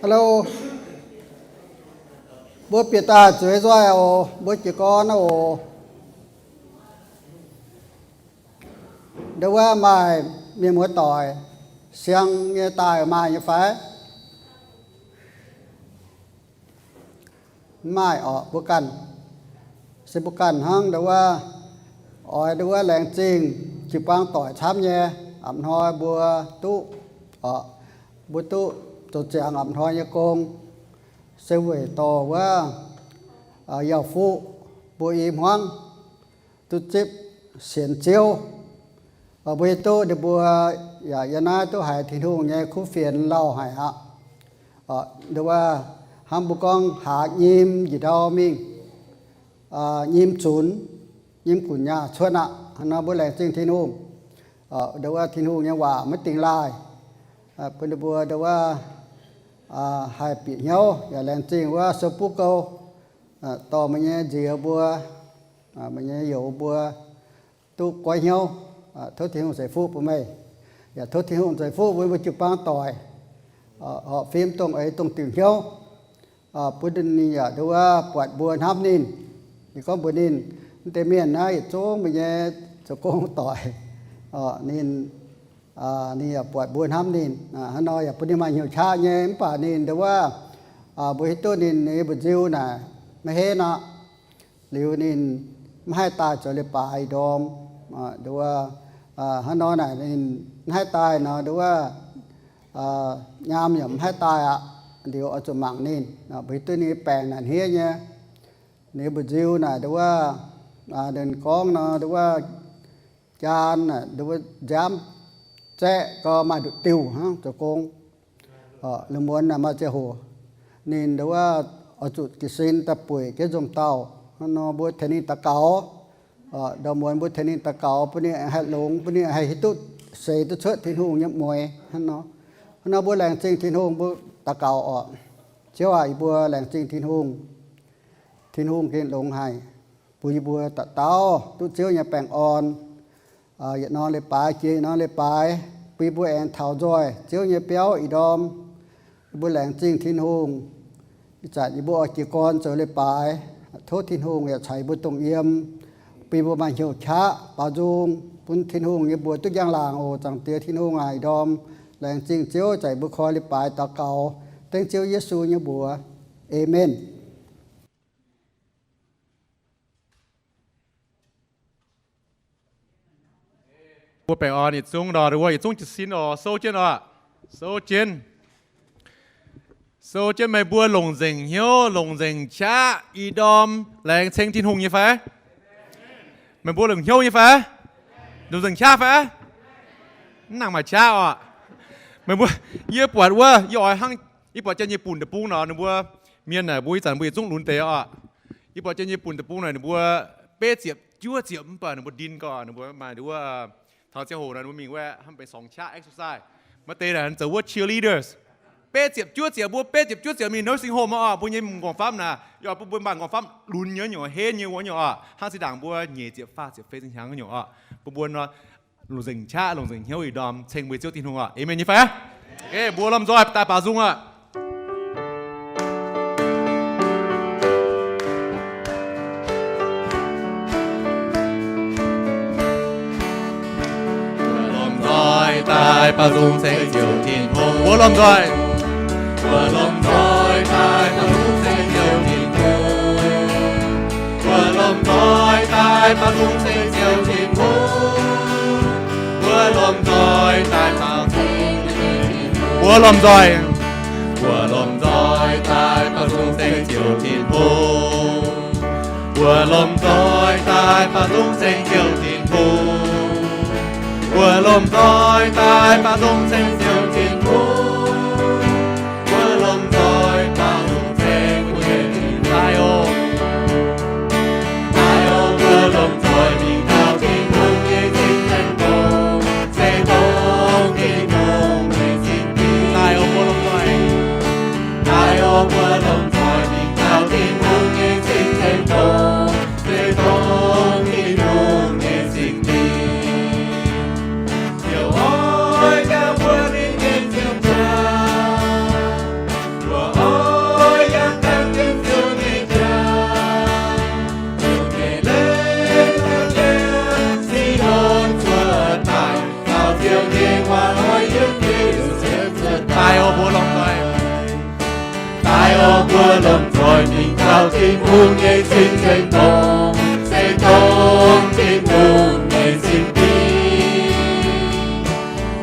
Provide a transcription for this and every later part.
Hello, mbuo bieqc daaih zueiz nzoih oc, mbuo jiez gorn oc. Ndau wuov maaih mienh muoz doic siang nyei daaih maaih nyei fai? Mv maaih oc, mbuo ganh se mbuo ganh hnangv. Ndau wuov oix ndau wuov laengz zingh jiu-baang doic camv nyei, a'hnoi mbuo duqv, mbuo duqv zoux ziangx a'hnoi nyei gong, se weic dorh wuov Yauh Fuqv mbuo i hmuangv duqv zipv sienx Ziouv. Mbuo hiuv duqv ninh mbuo yaac yiem naaiv duqv haiz Tin-Hungh nyei kuv fienx lauh haic aqv. Ndau wuov hnangv mbuo gorngv haaz nyim njiec ndau mingh, nyim zunx, nyim gunc nyaah cuotv aqv. Hnangv nor mbuo laengz zingh Tin-Hungh. Ndau wuov Tin-Hungh nyei waac maiv dingx laaih, bun ninh mbuo ndau wuov haih bieqc hnyouv yaac laengz zingh wuov sou buv gou, dorh meih nyei nziez mbuo, meih nyei youz mbuo duqv goiv hnyouv. Tov Tin-Hungh ceix fuqv bun meih, yaac tov Tin-Hungh ceix fuqv bun mbuo jiu-baang doic, horpc fim dongh eix dongh diuc hnyouv, bun ninh yaac ndau wuov buatc mbuo hnamv ninh. Ninh gorngv mbuox ninh, mv deix mienh naaiv yietc zungv meih nyei zoux gong doic, ninh, ninh yaac buatc mbuo hnamv ninh. Hnangv nor yaac bun ninh maaih hnyouv qaqv nyei, mv baac ninh ndau wuov mbuo hiuv duqv ninh nyei mbu'nziu naaic maiv henv aqv. Liuz ninh mv haih daaih zoux leiz-baaix ih ndorm. Ndau wuov hnangv nor naaic ninh mv haih daaih nor, ndau wuov nyaam yaac mv haih daaih aqv. Liuz oix zuqc mangc ninh, mbuo hiuv duqv ninh baengc naaic hniev nyei. Ninh mbu'nziu naaic ndau wuov, ninh gorngv nor ndau wuov jaan naaic ndau wuov nziaamv zaeqv gau maaih nduqc diuh hnangv zoux gong. Lungh muonz naaic maaih ziangh hoc ninh ndau wuov oix zuqc jiez sin daaih bueix jienv nzomc dauh. Hnangv nor mbuo tengx ninh daux gaux. Ndau muonz mbuo tengx ninh daux gaux bun ninh haih longx, bun ninh haih hiuv duqv seix duqv cuotv Tin-Hungh nyei mueix hnangv nor. Hnangv nor mbuo laengz zingh Tin-Hungh, mbuo daux gaux oc. Ziouv aac, yie mbuo laengz zingh Tin-Hungh. Tin-Hungh gengh longx haic, bun yie mbuo dauh dauh duqv Ziouv nyei baengh orn. Yietc norm leiz-baaix jiex yietc norm leiz-baaix, bun yie mbuo aengx taux nzoih Ziouv nyei biauv ih ndorm. Yie mbuo laengz zingh Tin-Hungh. Ih zanc yie mbuo oix jiez gorn zoux leiz-baaix, tov Tin-Hungh yaac caux yie mbuo dongh yiem, bun yie mbuo maaih hnyouv qaqv baaux nzung, bun Tin-Hungh yie mbuo duqv njang-laangc oc. Zaangc Diex Tin-Hungh aac, ih ndorm laengz zingh Ziouv zanc yie mbuo koi leiz-baaix daux gaux dengv Ziouv Yesu nyei mbuox. Aamen. Mbuo baengh orn yietc zungv nor, wuov yietc zungv jiez sin oc, souv jienv oc, souv jienv. Souv jienv meih mbuo longc nzengc hnyouv, longc nzengc qaqv ih ndorm laengz ceng Tin-Hungh nyei fai? Meih mbuo longc hnyouv nyei fai? Longc nzengc qaqv fai? Mv nangc maaih qaqv oc. Meih mbuo, yie buatc wuov, yie oix hnangv, yie buatc Janx-Nyei Bunc deic-bung nor, ninh mbuo mienh naaic mbuo ih zanc mbuo yietc zungv lunx deix oc. Yie buatc Janx-Nyei Bunc deic-bung naaic ninh mbuo betv ziepc juov ziepc mv baac ninh mbuo ndin gau, ninh mbuo maaih wuov, taux ziangh hoc naaic ninh mbuo mingh wuov hnamv benx sorngx qaqv exercise. Maaih deix naaic zoux wuov cheerleaders. Betv ziepc juov ziepc, mbuo betv ziepc juov ziepc mingh nursing home oc, mbuo nyei m'nqorngv famv naaic, yie oix bun mbuo maaih m'nqorngv famv lunx nyei nyungc, henv nyei wuov nyungc oc, hnangv zinh ndaangc mbuo nyic ziepc faah ziepc fei zinh hnyangx nyungc oc. Bun mbuo nor longc nzengc qaqv, longc nzengc hnyouv ih ndorm ceng mbuo Ziouv Tin-Hungh oc. Aamen nyei fai? Mbuo lomh nzoih daaih baaux nzung oc. Mbuo lomh nzoih daaih baaux nzung ceng Ziouv Tin-Hungh. Mbuo lomh nzoih. Mbuo lomh nzoih daaih baaux nzung ceng Ziouv Tin-Hungh. Mbuo lomh nzoih daaih baaux nzung ceng Ziouv Tin-Hungh. Mbuo lomh nzoih daaih baaux nzung ceng Ziouv Tin-Hungh. Mbuo lomh nzoih. Mbuo lomh nzoih daaih baaux nzung ceng Ziouv Tin-Hungh. Mbuo lomh nzoih daaih baaux nzung ceng Ziouv Tin-Hungh. Mbuo lomh nzoih daaih baaux nzung ceng Ziouv Tin-Hungh. Mbuo lomh nzoih baaux nzung ceng mbuo nyei Tin-Hungh. Daaih oc. Daaih oc, mbuo lomh nzoih mingh taux Tin-Hungh nyei cing-nzengc doz, se dongh Tin-Hungh nyei cing-nzengc. Daaih oc, mbuo lomh nzoih. Daaih oc, mbuo lomh nzoih mingh taux Tin-Hungh nyei cing-nzengc doz, se dongh Tin-Hungh nyei cing-nzengc. Ziouv oix jangx mbuo nyei Daaih oc mbuo lomh nzoih. Daaih oc mbuo lomh nzoih mingh taux Tin-Hungh nyei cing-nzengc longx, se dongh Tin-Hungh nyei cing-nzengc.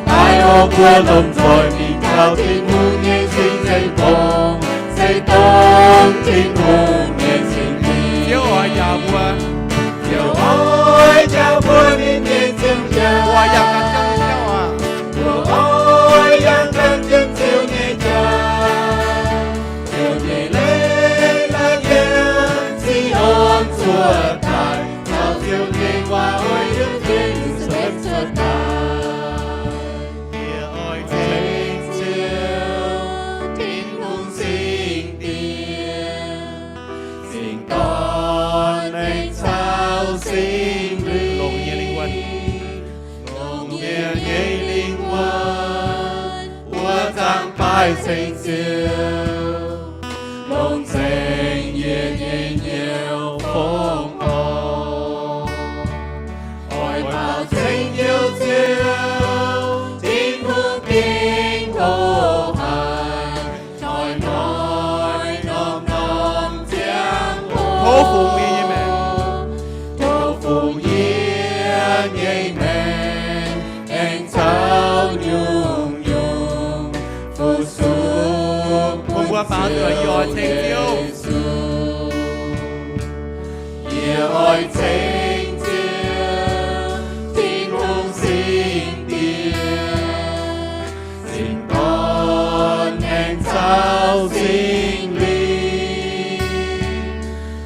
Daaih oc mbuo lomh nzoih mingh taux Tin-Hungh nyei cing-nzengc longx, se dongh Tin-Hungh nyei cing-nzengc. Ziouv oix njaaux mbuo. Ziouv oix njaaux mbuo mingh nyei ziangh jauv. Mbuo oix yangh ganh jienv Ziouv aqv. Mbuo oix yangh ganh jienv Ziouv nyei jauv. Ziouv nyei leiz-latc yiem Zion cuotv daaih, caux Ziouv nyei waac oix yietc zungv cuotv daaih. Yie oix ceng Ziouv, Tin-Hungh singx diex, Singx Dorn, Singx Caux, Singx Lingh. Longc yie nyei lingh wuonh, longc yie nyei lingh wuonh, mbuo zaangc Baaiv Ceng Ziouv, longc nzengc yie nyei hnyouv fongc horc. Oix baaux ceng Ziouv, Ziouv, Tin-Hungh gengh hoqc haic, hnoi-hnoi norm-norm ziangh hoc. Tov fungx yie nyei maengc. Tov fungx yie nyei maengc, aengx caux nyungc-nyungc fu-sux bun Ziouv Yesu. Yie oix ceng Ziouv, Tin-Hungh singx diex, Singx Dorn aengx caux Singx Lingh,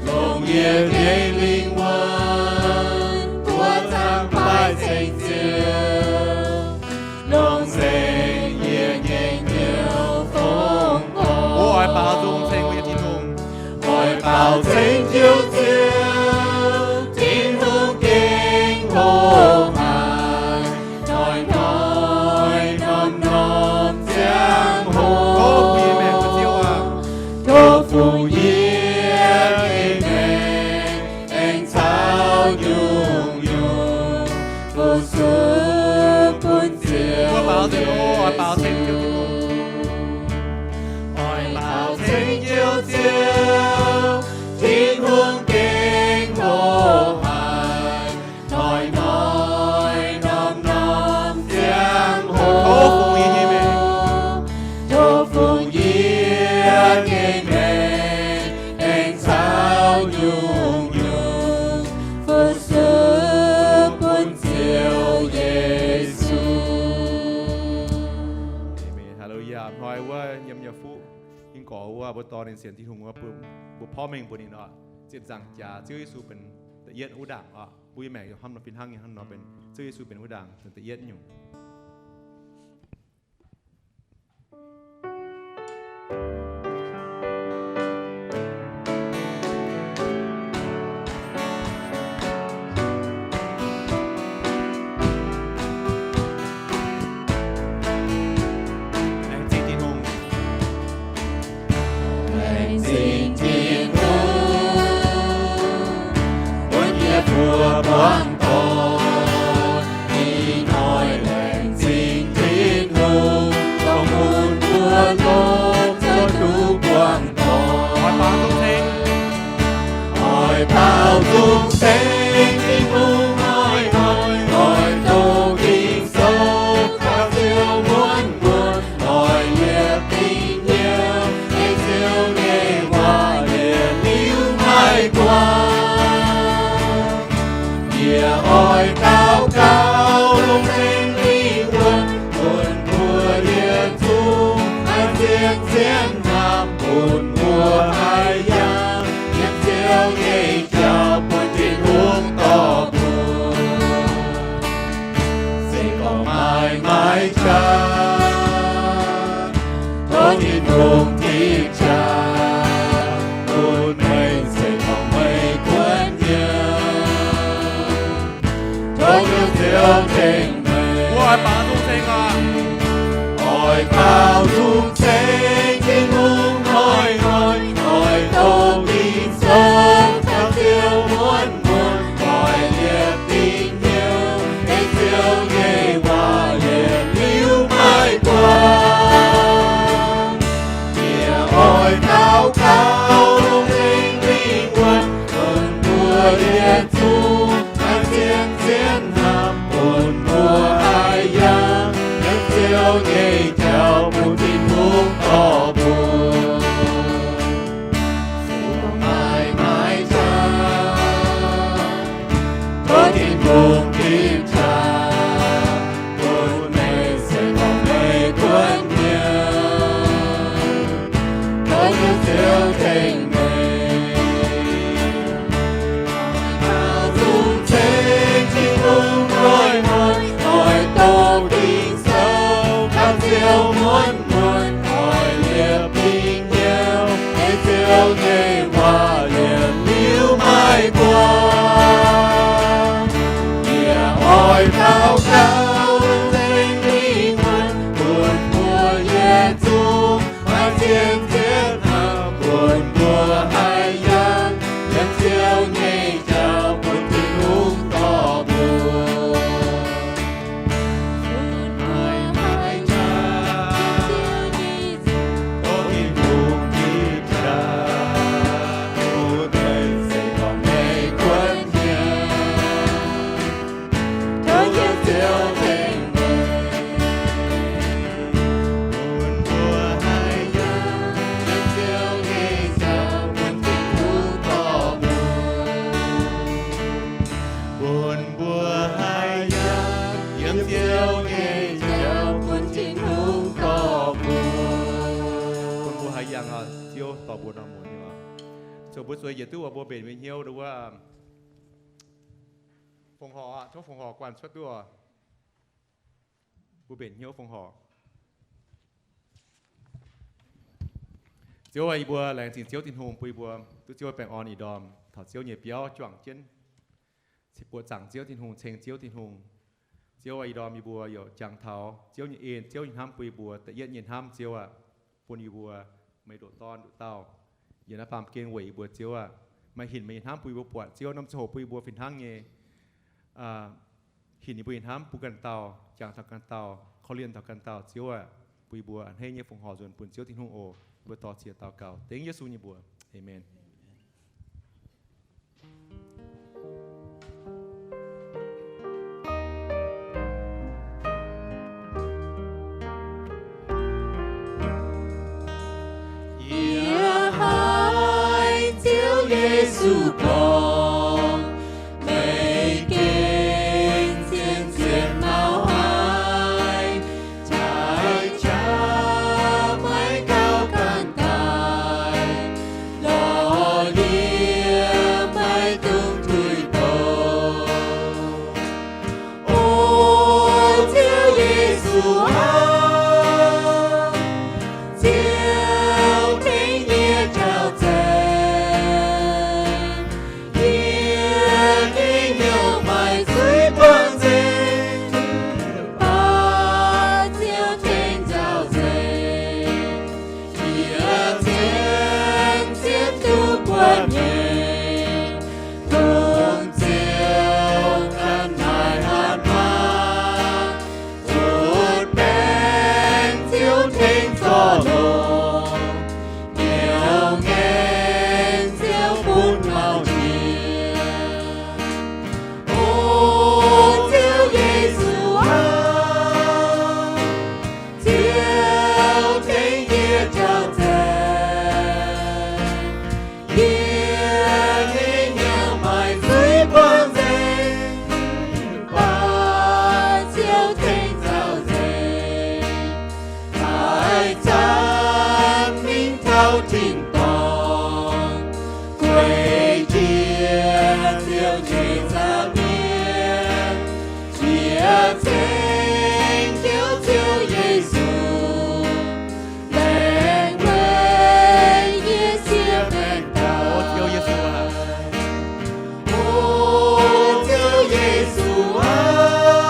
longc yie nyei lingh wuonh mbuo zaangc Baaiv Ceng Ziouv, longc nzengc yie nyei hnyouv fongc horc. Oix baaux nzung ceng Tin-Hungh. Oix baaux ceng Ziouv, Ziouv, Tin-Hungh gengh hoqc haic, hnoi-hnoi norm-norm ziangh hoc. Tov fungx yie maengc, Ziouv aac. Tov fungx yie nyei maengc, aengx caux nyungc-nyungc fu-sux bun Ziouv. Mbuo baaux nzengc oc. Oix baaux ceng Ziouv, Tin-Hungh. Oix baaux ceng Ziouv, Ziouv, Tin-Hungh gengh hoqc haic, hnoi-hnoi norm-norm ziangh hoc. Tov fungx yie nyei maengc. Tov fungx yie nyei maengc, aengx caux nyungc-nyungc fu-sux bun Ziouv Yesu. Aamen. Haa^lu^yaa. Hnoi wuov yiem nyei fuqv, yiem gorx wuov, mbuo dorh ninh sienx Tin-Hungh wuov, mbuo porv mengh mbuox ninh oc, zien zaangc jaax Ziouv Yesu benx da'yietv wuov ndaangc oc. Mbuo nyei maengc hnangv nor fih hnangv nyei, hnangv nor benx Ziouv Yesu benx wuov ndaangc, benx da'yietv nyungc. Laengz zingh Tin-Hungh, bun yie mbuo buangh doic. Ih hnoi laengz zingh Tin-Hungh, dongh bun mbuo longc zuov duqv buangh doic. Oix baaux nzung ceng Tin-Hungh hnoi-hnoi, oix doqc Ging-Sou caux Ziouv muonz muonz, oix liepc dingc hnyouv ei Ziouv nyei waac yietc liuz maiv guangc. Yie oix daux gaux longc Singx Lingh wuonh, bun mbuo yietc zungv haih zien-zien hnamv, bun mbuo haih yangh yiem Ziouv nyei jauv bun Tin-Hungh dorh mbuo. Se gorngv maaih, maaih qaqv, tov Tin-Hungh tipv qaqv bun meih, se gorngv meih kuonx hnyouv, tov Ziouv tengx meih. Oix baaux nzung ceng Tin-Hungh hnoi-hnoi, oix doqc Ging-Sou caux Ziouv muonz muonz, oix liepc dingc hnyouv ei Ziouv nyei waac yietc liuz maiv guangc. zien-zien hnangv, bun mbuo haih yangh yiem Ziouv nyei jauv, bun Tin-Hungh dorh mbuo. Bun mbuo haih yangh yiem Ziouv nyei jauv, bun Tin-Hungh dorh mbuo. Bun mbuo haih yangh oc, Ziouv dorh mbuo nor muonz nyei oc. Ziouv, mbuo zueiz yietc duqv oix mbuo mbenc mbuo hnyouv nduov wuov fongc horc, tov fongc horc guanh cuotv duqv oc. Mbuo mbenc hnyouv fongc horc. Ziouv aah, yie mbuo laengz zingh Ziouv Tin-Hungh bun yie mbuo duqv Ziouv baengh orn ih ndorm taux Ziouv nyei biauv juangc jienv, buoqc zaangc Ziouv Tin-Hungh, ceng Ziouv Tin-Hungh. Ziouv aah, ih ndorm yie mbuo yaac jangx taux Ziouv nyei en, Ziouv nyei hnamv bun yie mbuo da'yietv nyei hnamv, Ziouv aah, bun yie mbuo meih nduqc Dorn nduqc daauh yiem naaiv baamh gen weic yie mbuo, Ziouv aah. Maaih hinc meih nyei hnamv bun yie mbuo buatc, Ziouv, norm ziangh hoc bun yie mbuo fih hnangv nyei hinc yie mbuo nyei hnamv bun ganh dauh, jangx taux ganh dauh, korv-lienh taux ganh dauh, Ziouv aah. Bun yie mbuo a'hneiv nyei fongc horc nzuonx bun Ziouv Tin-Hungh oc. Mbuo dor-ziec daux gaux dengv Yesu nyei mbuox. Aamen. Yie haiz Ziouv Yesu gorngv, meih gengh zien-zien mauv haic, jaaix qaqv maiv gauh ganh daaih, lorz ndie maiv dungx tuix bouc. O Ziouv Yesu aah, Ziouv tengx yie jauv-zeiv, yie nyei hnyouv maaih zuiz buangh nzengc, mv baac Ziouv tengx jauv-zeiv. Yie zien-zien duqv buatc nyei, dongh Ziouv ganh naaic hatc maah, butv baengc Ziouv tengx zorc longx, nyouz ngaengc Ziouv bun mauv jiex. O Ziouv Yesu aah, Ziouv tengx yie jauv-zeiv. Yie nyei hnyouv maaih zuiz buangh nzengc, mv baac Ziouv tengx jauv-zeiv. Daaih zanc mingh taux tin-dorngh, gueic jiex Ziouv nyei nza'hmien, jiex ceng Ziouv, Ziouv Yesu, laengz weic yie siev maengc daaih. O Ziouv Yesu aah,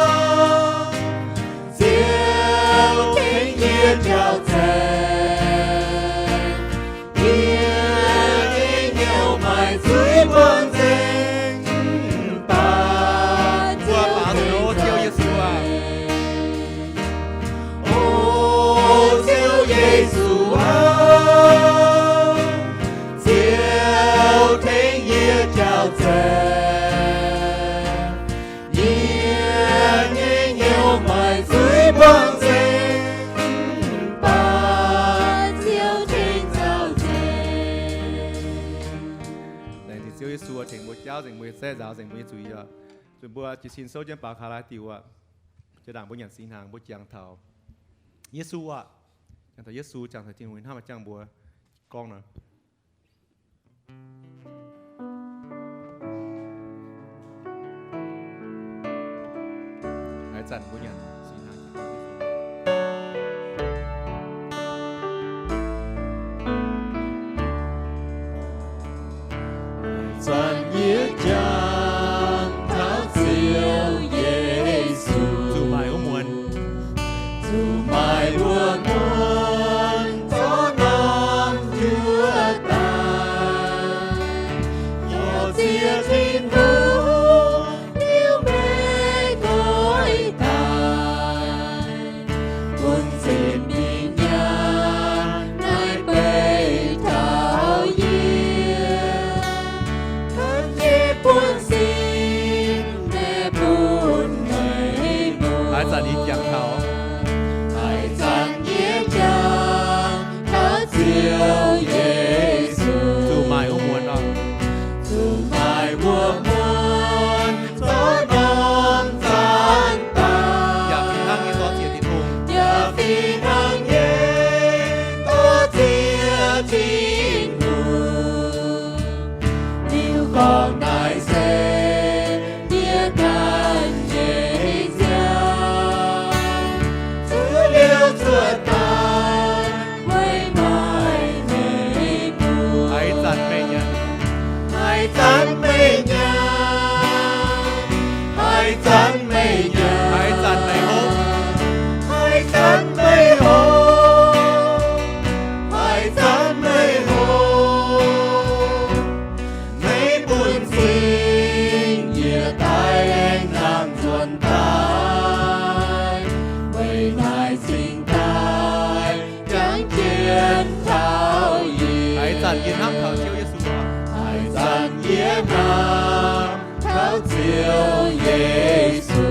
Ziouv tengx yie jauv-zeiv. Yie nyei hnyouv maaih zuiz buangh nzengc, mv baac Ziouv tengx jauv-zeiv. O Ziouv Yesu aah, Ziouv tengx yie jauv-zeiv. Yie nyei hnyouv maaih zuiz buangh nzengc, mv baac Ziouv tengx jauv-zeiv. Laengz zingh Ziouv Yesu tengx mbuo jauv nzengc mbuo nyei saengv, nzaaux nzengc mbuo nyei zuiz oc. Zunh mbuo jiez sin souv jienv baaux kaax laaix diuc oc. Jiex ndaangc mbuo nyanc singx hnaangx, mbuo jangx taux Yesu oc. Jangx taux Yesu, jangx taux Tin-Hungh nyei hnamv jangx mbuo gorngv nor. Haaix zanc mbuo nyanc singx hnaangx. Zanc yie jangx taux Ziouv Yesu, zuqc maaih wuov muonz, zuqc maaih wuov muonz zorqv norm Tin-Hungh, liuz gorngv naaiv se yie ganh nyei ziangh, zuqc liuz cuotv daaih weic naaiv nyei mbuox. Haiz zanc meih nyanc, haiz zanc meih nyanc, haiz zanc meih nyanc, haiz zanc meih hopv, haiz zanc meih hopv, haiz zanc meih hopv, meih bun cing yie daaih aengx nangh nzuonx daaih, weic naaiv cingx daaih jangx jienv taux yie. Haiz zanc yie hnamv taux Ziouv Yesu. Haiz zanc yie hnamv taux Ziouv Yesu,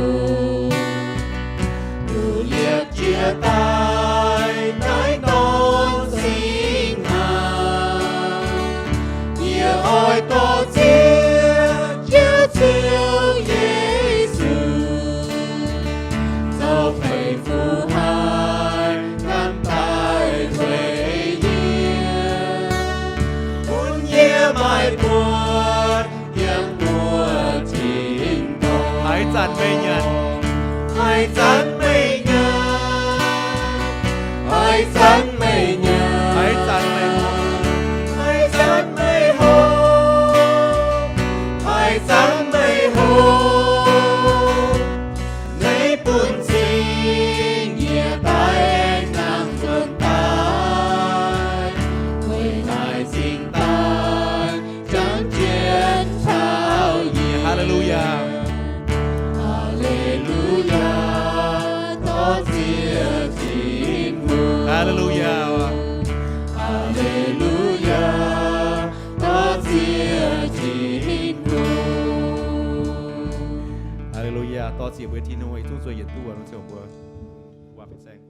liuz liepc jiez daaih naaiv norm singx hnaangx, yie oix dorh ziex jienv Ziouv Yesu zoux fei fu haih gan daaih zueiz yie, bun yie maaih buonc yiem buo tin-dorngh. Haiz zanc meih nyanc, haiz zanc meih nyanc, haiz zanc meih nyanc, haiz zanc meih hopv, haiz zanc meih hopv, haiz zanc meih hopv, meih bun cing yie daaih aengx nangh nzuonx daaih, weic naaiv cingx daaih jangx jienv taux yie. Haa^le^lu^yaa. Haa^le^lu^yaa, dorh ziex Tin-Hungh. Haa^le^lu^yaa. Haa^le^lu^yaa, dorh ziex Tin-Hungh. Haa^le^lu^yaa, dorh ziex mbuo Tin-Hungh, yietc zungv zueiz yietc duqv wuov, nor ziouc mbuo waac-feix saeng.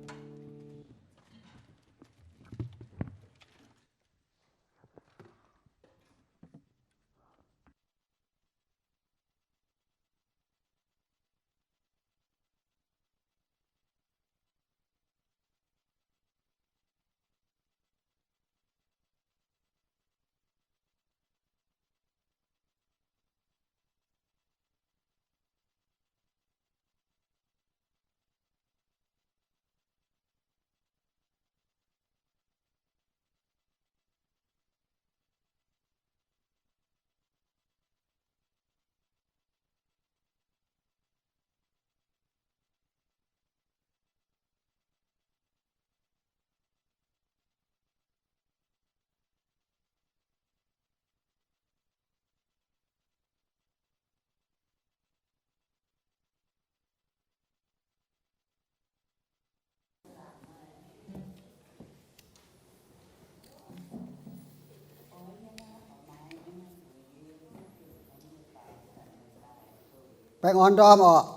Baengh orn ndorm orqc.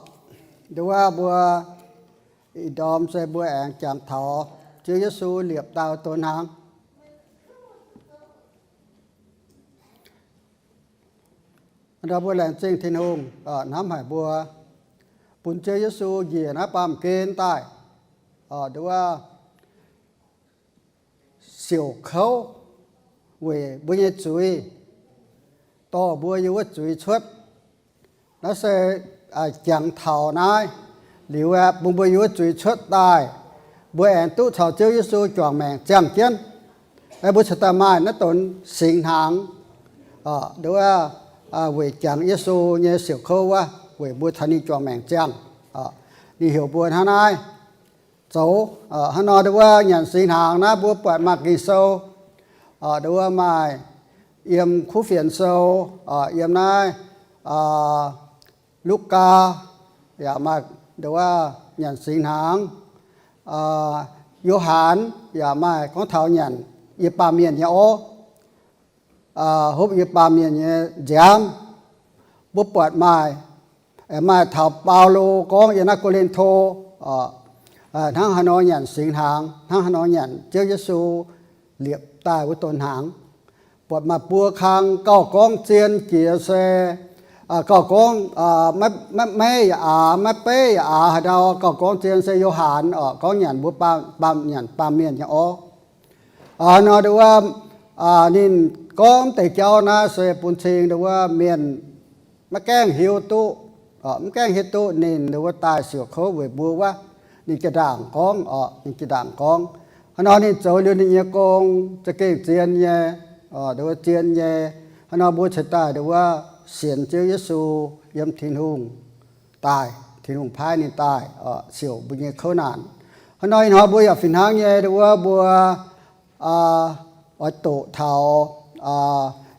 Nduov mbuo ih ndorm se mbuo aengx jangx taux Ziouv Yesu liepc daaih wuov donx hnaangx. Ndorm mbuo laengz zingh Tin-Hungh hnamv haic mbuo, bun Ziouv Yesu njiec naaiv baamh gen daaih, nduov siouc kouv weic mbuo nyei zuiz, dorh mbuo yiem wuov zuiz cuotv. Naaiv se jangx taux naaiv liuz aeqv, bun mbuo yiem wuov zuiz cuotv daaih, mbuo aengx duqv caux Ziouv Yesu juangc maengc ziangh jienv. Mbuo cingx daaih maaih naaiv donx singx hnaangx, nduov, weic jangx Yesu nyei siouc kouv wuov, weic mbuo caux ninh juangc maengc ziangh. Ninh heuc mbuo hnangv naaiv zoux. Hnangv nor nduov nyanc singx hnaangx naaiv mbuo buatc maaih Ging-Sou, nduov maaih yiem Kuv Fienx Sou, yiem naaiv Lugaa yaac maaih nduov nyanc singx hnaangx. Yo^han yaac maaih gorngv taux nyanc yiem baamh mienh nyei orv, hopv yiem baamh mienh nyei nziaamv. Mbuo buatc maaih, maaih taux Baulo gorngv yiem naaiv Ko^lin^to, hnangv haaix nor nyanc singx hnaangx, hnangv haaix nor nyanc Ziouv Yesu liepc daaih wuov donx hnaangx. Buatc maaih buo kang gauh gorngv zien jiex se, gauh gorngv maiv, maiv, maiv yaac aax, maiv beiv yaac aax haaix ndau, gauh gorngv zien se Yo^han oc, gorngv nyanc mbuo baamh, nyanc baamh mienh nyei orv. Nor nduov wuov, ninh gorngv deix jauv naaiv se bun cing nduov wuov mienh maiv gaengh hiuv duqv, maiv gaengh hiuv duqv ninh nduov wuov daaih siouc kouv weic mbuo wuov. Ninh jaa-ndaangc gorngv oc, ninh jaa-ndaangc gorngv. Hnangv nor ninh zoux liuz ninh nyei gong za'gengh zien nyei, nduov wuov zien nyei. Hnangv nor mbuo ceix daaih nduov wuov sienx Ziouv Yesu yiem Tin-Hungh daaih, Tin-Hungh paaiv ninh daaih siouc mbuo nyei kouv naanc. Hnangv nor ih hnoi mbuo yaac fih hnangv nyei nduov wuov mbuo oix doqc taux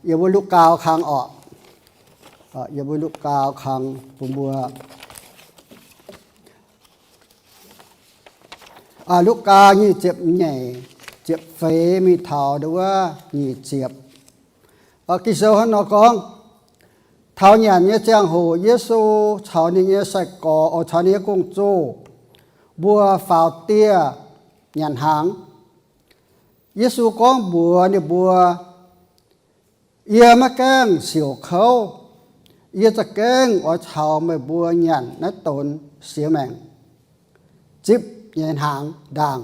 yiem wuov Lugaa kang oc. Yiem wuov Lugaa kang bun mbuo. Lugaa nyic ziepc nyeic, ziepc feix mingh taux nduov wuov nyic ziepc. Ging-Sou hnangv nor gorngv, taux nyanc nyei ziangh hoc Yesu caux ninh nyei sai-gorx, oix caux ninh nyei gong-zoh mbuo faaux dieh nyanc hnaangx. Yesu gorngv mbuox ninh mbuo, Yie maiv gaengh siouc kouv. Yie za'gengh oix caux meih mbuo nyanc naaiv donx siex maengc zipv nyei hnaangx ndaangc.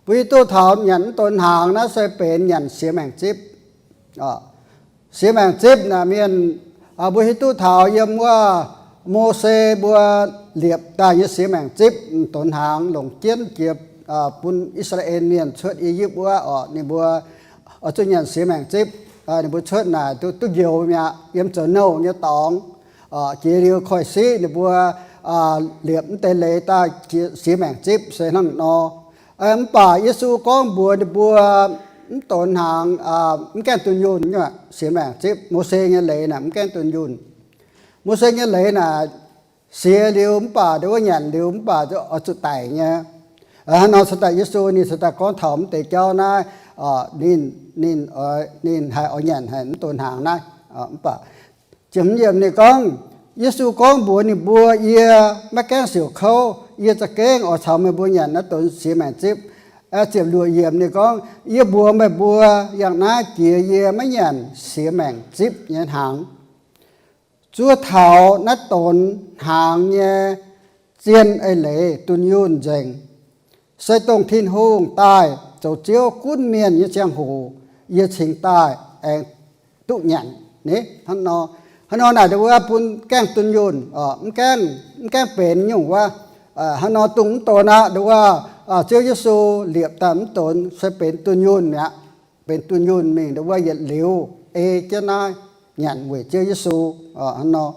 Mbuo hiuv duqv taux nyanc mv donx hnaangx naaiv se benx nyanc siex maengc zipv. Siex maengc zipv naaic mienh, mbuo hiuv duqv taux yiem wuov Mose mbuo liepc daaih nyei siex maengc zipv donx hnaangx longc jienv jiex bun I^saa^laa^en Mienh cuotv I^yipv wuov oc. Ninh mbuo oix zuqc nyanc siex maengc zipv. Ninh mbuo cuotv naaic duqv njoux mi'aqv, yiem zoux nouh nyei dorngx. Jiex liuz koiv-siqv ninh mbuo liepc mv deix leiz daaih siex maengc zipv se hnangv nor. Mv baac Yesu gorngv mbuox ninh mbuo mv donx hnaangx, mv gaengh dunh yunh nyei siex maengc zipv. Mose nyei leiz naaic mv gaengh dunh yunh. Mose nyei leiz naaic siex liuz mv baac nduov wuov nyanc liuz mv baac oix zuqc daic nyei. Hnangv nor cingx daaih Yesu ninh cingx daaih gorngv taux mv deix jauv naaiv, ninh, ninh haih oix nyanc haic mv donx hnaangx naaiv. Mv baac ziepc hmz yiemc ninh gorngv, Yesu gorngv mbuox ninh mbuo, Yie maiv gaengh siouc kouv. Yie za'gengh oix caux meih mbuo nyanc naaiv donx siex maengc zipv. Ziepc luoqc yiemc ninh gorngv, Yie mbuox meih mbuo, yangh naaiv jiex yie maiv nyanc siex maengc zipv nyei hnaangx. Zuov taux naaiv donx hnaangx nyei zien eix leiz dunh yunh nzengc, se dongh Tin-Hungh daaih zoux Ziouv gunv mienh nyei ziangh hoc yie cingx daaih aengx duqv nyanc ni. Hnangv nor, hnangv nor naaic nduov wuov bun gaengh dunh yunh, mv gaengh benx nyungc wuov. Hnangv nor dongh mv donx aqv nduov wuov, Ziouv Yesu liepc daaih mv donx se benx dunh yunh mi'aqv. Benx dunh yunh mingh nduov wuov yietc liuz ei jienv naaiv nyanc weic Ziouv Yesu. Hnangv nor,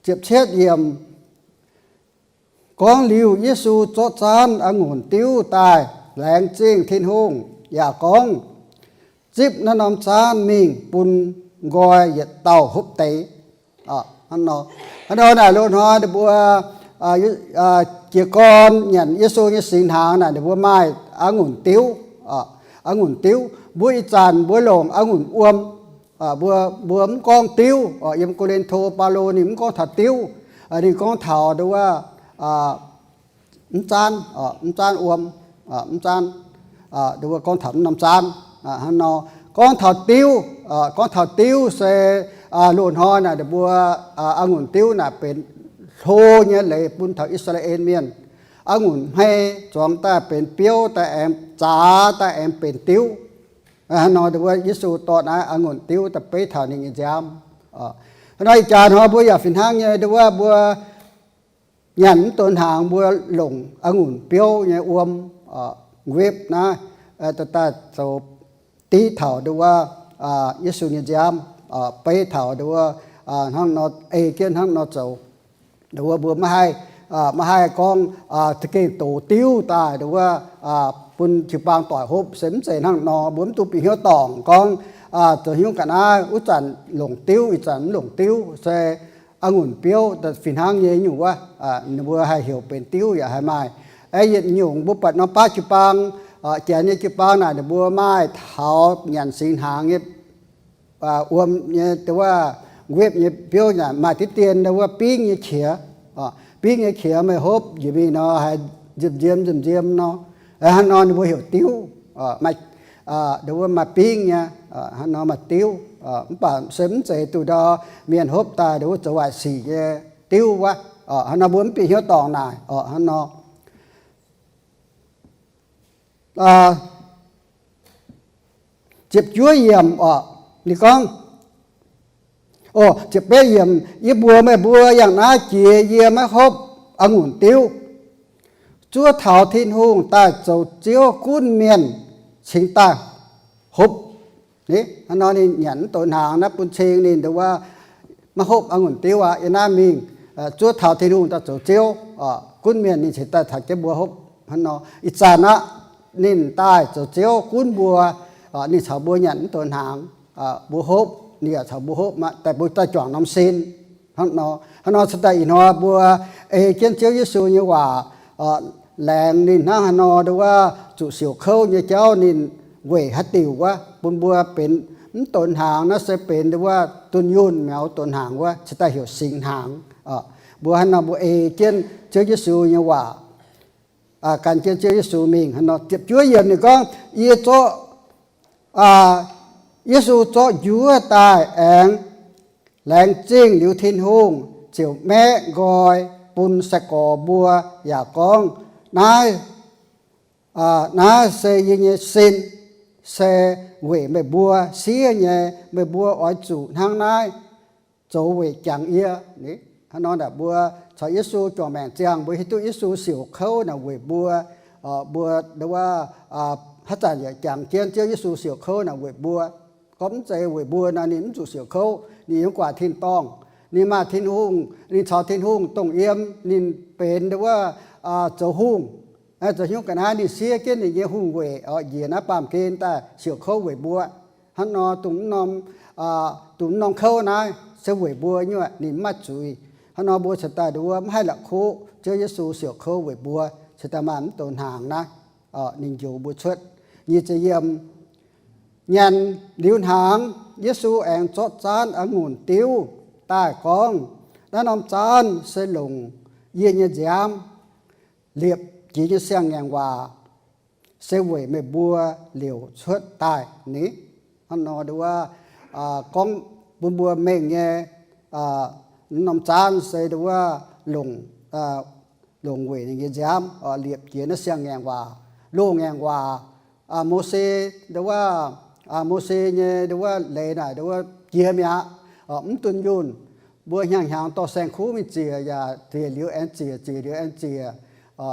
ziepc cietv yiemc gorngv liuz Yesu zorqv zaanv a'ngunc diuv daaih laengz zingh Tin-Hungh yaac gorngv, Zipv naaiv norm zaanv mingh bun nqoi yietc dauh hopv deix. Hnangv nor naaic loz-hnoi ninh mbuo jiez gorn nyanc Yesu nyei singx hnaangx naaic ninh mbuo maaih a'ngunc diuv. A'ngunc diuv, mbuo ih zanc mbuo longc a'ngunc wuom. Mbuo, mbuo mv gorngv diuv. Yiem Ko^lin^to Baulo ninh mv gorngv taux diuv, ninh gorngv taux nduov wuov mv zaanv, mv zaanv wuom, mv zaanv, nduov wuov gorngv taux mv norm zaanv. Hnangv nor, gorngv taux diuv, gorngv taux diuv se loz-hnoi naaic ninh mbuo a'ngunc diuv naaic benx hlo nyei leiz bun taux I^saa^laa^en Mienh. A'ngunc hmei zuangx daaih benx biouv daaih aengx zaax daaih aengx benx diuv. Hnangv nor nduov wuov Yesu dorh naaiv a'ngunc diuv daaih beiv taux ninh nyei nziaamv. Hnangv nor ih jaax hnoi mbuo yaac fih hnangv nyei nduov wuov mbuo nyanc mv donx hnaangx mbuo longc a'ngunc biouv nyei wuom, grape naaiv, daaih zoux div taux nduov wuov Yesu nyei nziaamv, beiv taux nduov wuov hnangv nor, ei jienv hnangv nor zoux. Nduov wuov mbuo maiv haih, maiv haih gorngv za'gengh dox diuv daaih nduov wuov bun jiu-baang doic hopv se mv zeiz hnangv nor. Mbuo mv dungx bieqc hnyouv dorngc gorngv zoux hnyouv ga'naaiv wuov zanc longc diuv, ih zanc mv longc diuv se a'ngunc biouv fih hnangv nyei nyungc wuov, ninh mbuo haih heuc benx diuv yaac haih maaih. Aeqv, yietc nyungc mbuo buatc norm baav jiu-baang, janx nyei jiu-baang naaic ninh mbuo maaih taux nyanc singx hnaangx nyei wuom nyei, nduov wuov grape nyei biouv naaic maaih diqv dien nduov wuov bingv nyei qiex. Bingv nyei qiex meih hopv njiec mingh nor haih nziem-nziem nziem-nziem nor. Hnangv nor ninh mbuo heuc diuv. Nduov wuov maaih bingv nyei, hnangv nor maaih diuv. Mv baac se mv zeiz duqv ndau mienh hopv daaih nduov wuov zoux waaic sic nyei diuv wuov. Hnangv nor mbuo mv bieqc hnyouv dorngc naaic. Hnangv nor ziepc juov yiemc oc, ninh gorngv, o, ziepc betv yiemc, yie mbuox meih mbuo, yangh naaiv jiex yie maiv hopv a'ngunc diuv. Zuov taux Tin-Hungh daaih zoux Ziouv gunv mienh cingx daaih hopv. Hnangv nor ninh nyanc mv donx hnaangx naaiv bun cing ninh nduov maiv hopv a'ngunc diuv aqv. Yiem naaiv mingh zuov taux Tin-Hungh daaih zoux Ziouv gunv mienh, ninh cingx daaih caux jienv mbuo hopv. Hnangv nor ih zanc aqv, ninh daaih zoux Ziouv gunv mbuo, ninh caux mbuo nyanc mv donx hnaangx, mbuo hopv, ninh yaac caux mbuo hopv, daaih mbuo daaih juangc norm sin. Hnangv nor, hnangv nor cingx daaih ih hnoi mbuo ei jienv Ziouv Yesu nyei waac, laengz ninh hnangv haaix nor nduov zuqc siouc kouv nyei jauv ninh weic haaix diuc wuov bun mbuo benx mv donx hnaangx, naaiv se benx nduov dunh yunh miaux donx hnaangx wuov, cingx daaih heuc singx hnaangx. Mbuo hnangv nor mbuo ei jienv Ziouv Yesu nyei waac, gan jienv Ziouv Yesu mingh. Hnangv nor ziepc juov yiemc ninh gorngv, yie zorqv, Yesu zorqv njuov daaih aengx laengz zingh liuz Tin-Hungh, ziouc maeqv nqoi bun sai-gorx mbuo yaac gorngv, naaiv, naaiv se yie nyei sin, se weic meih mbuo siev nyei. Meih mbuo oix zuqc hnangv naaiv zoux weic jangx yie. Hnangv nor naaic mbuo caux Yesu juangc maengc ziangh, mbuo hiuv duqv Yesu siouc kouv naaic weic mbuo. Mbuo nduov haaix zanc yaac jangx jienv Ziouv Yesu siouc kouv naaic weic mbuo. Gorngv mv zeiz weic mbuo nor ninh mv zuqc siouc kouv. Ninh yiem gu'nguaaic tin-dorngh, ninh maaih Tin-Hungh, ninh caux Tin-Hungh dongh yiem, ninh benx nduov zoux hungh. Zoux hnyouv ga'naaiv ninh siev jienv ninh nyei hungh weic oix njiec naaiv baamh gen daaih siouc kouv weic mbuo. Hnangv nor dongh mv norm, dongh mv norm kouv naaiv se weic mbuo nyei, ninh mv maaih zuiz. Hnangv nor mbuo cingx daaih nduov mv haih la'kuqv Ziouv Yesu siouc kouv weic mbuo, cingx daaih maaih mv donx hnaangx naaiv, ninh njoux mbuo cuotv. Nyic ziepc yiemc, nyanc liuz hnaangx, Yesu aengx zorqv zaanv a'ngunc diuv daaih gorngv, naaiv norm zaanv se longc yie nyei nziaamv liepc jiex nyei siang-ngaengc waac, se weic meih mbuo liouc cuotv daaih ni. Hnangv nor nduov gorngv bun mbuo mengh nyei, norm zaanv se nduov longc, longc weic ninh nyei nziaamv liepc jiex naaiv siang-ngaengc waac, loz-ngaengc waac. Mose, nduov, Mose nyei nduov leiz naaic nduov jiex mi'aqv, mv dunh yunh. Mbuo hnyangx-hnyangx dorh saeng-kuv mingh ziec yaac ziec liuz aengx ziec, ziec liuz aengx ziec.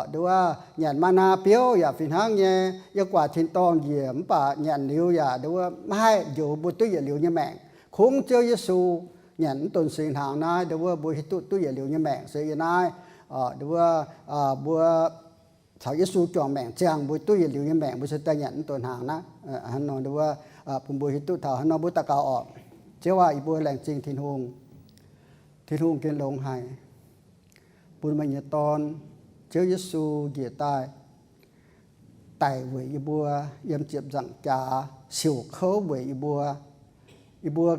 Nduov nyanc maa^naa biouv yaac fih hnangv nyei, yiem gu'nguaaic tin-dorngh njiec mv baac nyanc liuz yaac nduov maiv haih njoux mbuo duqv yietc liuz nyei maengc. Kungx Ziouv Yesu nyanc mv donx singx hnaangx naaiv nduov mbuo hiuv duqv duqv yietc liuz nyei maengc se yiem naaiv. Nduov mbuo caux Yesu juangc maengc ziangh mbuo duqv yietc liuz nyei maengc, mbuo cingx daaih nyanc mv donx hnaangx naaiv. Hnangv nor nduov bun mbuo hiuv duqv taux. Hnangv nor mbuo daux gaux oc. Ziouv aac, yie mbuo laengz zingh Tin-Hungh. Tin-Hungh gengh longx haic bun meih nyei Dorn, Ziouv Yesu, njiec daaih daic weic yie mbuo, yiem ziepc nzaangc jaax siouc kouv weic yie mbuo. Yie mbuo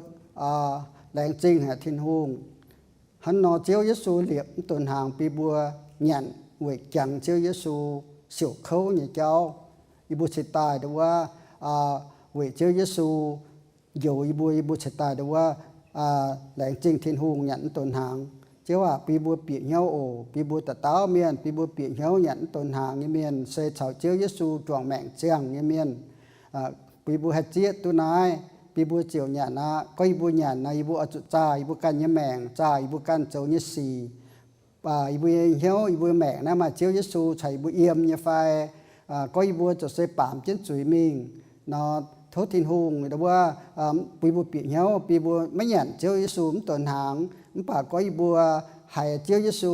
laengz zingh haic Tin-Hungh. Hnangv nor Ziouv Yesu liepc mv donx hnaangx bun mbuo nyanc weic jangx Ziouv Yesu siouc kouv nyei jauv. Yie mbuo cingx daaih nduov weic Ziouv Yesu njoux yie mbuo, yie mbuo cingx daaih nduov laengz zingh Tin-Hungh nyanc mv donx hnaangx. Ziouv aac, bun mbuo bieqc hnyouv oc. Bun mbuo dauh dauh mienh, bun mbuo bieqc hnyouv nyanc mv donx hnaangx nyei mienh se caux Ziouv Yesu juangc maengc ziangh nyei mienh. Bun mbuo haih zieqv duqv naaiv, bun mbuo ziouc nyanc aqv. Gorngv yie mbuo nyanc nor, yie mbuo oix zuqc zaah yie mbuo ganh nyei maengc, zaah yie mbuo ganh zoux nyei sic. Yie mbuo nyei hnyouv, yie mbuo maengc naaiv maaih Ziouv Yesu caux yie mbuo yiem nyei fai? Gorngv yie mbuo ziouc se baamz jienv zuiz mingh nor, tov Tin-Hungh nduov bun mbuo bieqc hnyouv, bun mbuo maiv nyanc Ziouv Yesu mv donx hnaangx. Mv baac gorngv yie mbuo haiz Ziouv Yesu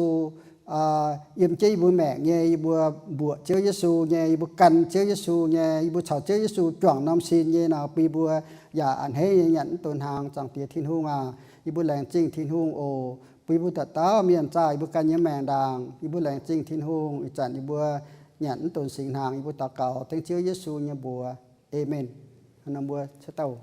yiem jienv yie mbuo maengc nyei, yie mbuo mbuoqc Ziouv Yesu nyei, yie mbuo gan Ziouv Yesu nyei, yie mbuo caux Ziouv Yesu juangc norm sin nyei nor, bun yie mbuo yaac a'hneiv nyei nyanc mv donx hnaangx. Zaangc Diex Tin-Hungh aac, yie mbuo laengz zingh Tin-Hungh oc. Bun yie mbuo dauh dauh mienh zaah yie mbuo ganh nyei maengc ndaangc. Yie mbuo laengz zingh Tin-Hungh ih zanc yie mbuo nyanc mv donx singx hnaangx. Yie mbuo daux gaux dengv Ziouv Yesu nyei mbuox. Aamen. Hnangv nor mbuo cauv dauh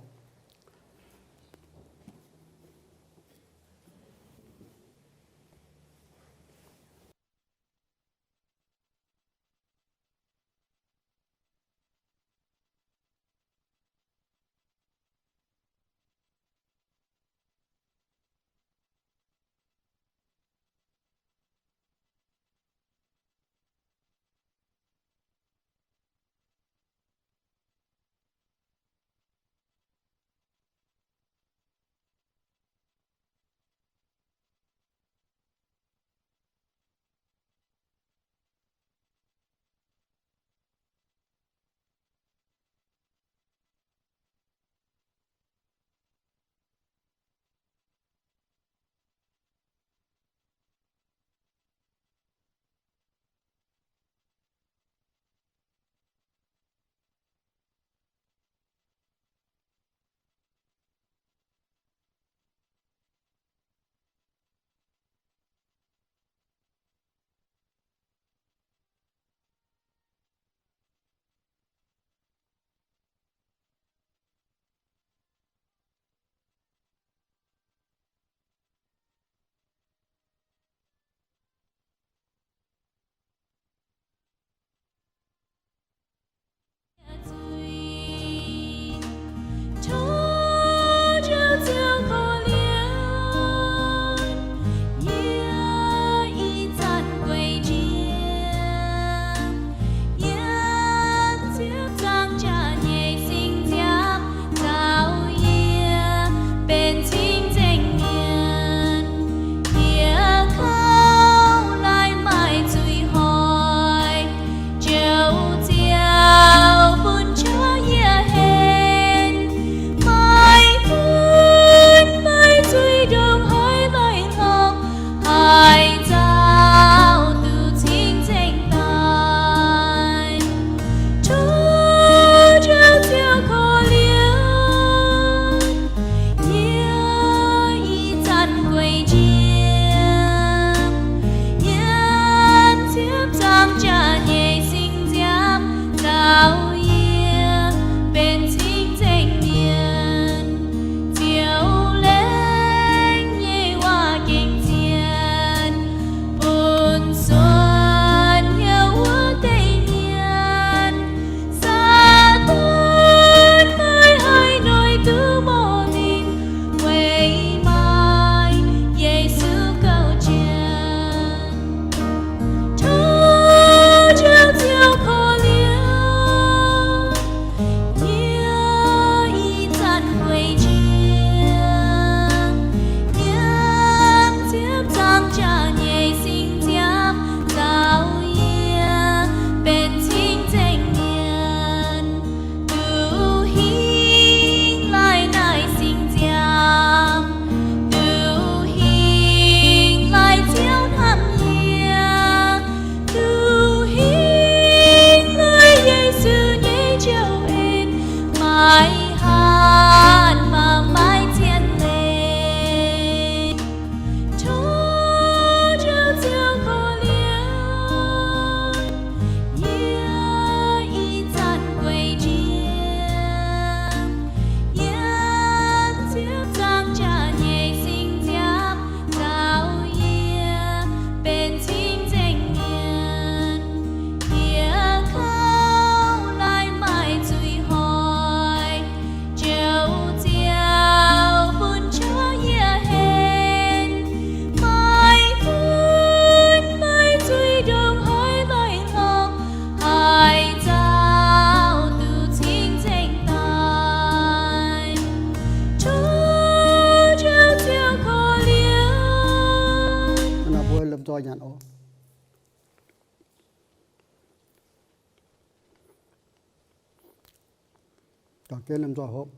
Gen lomh nzoih hopv.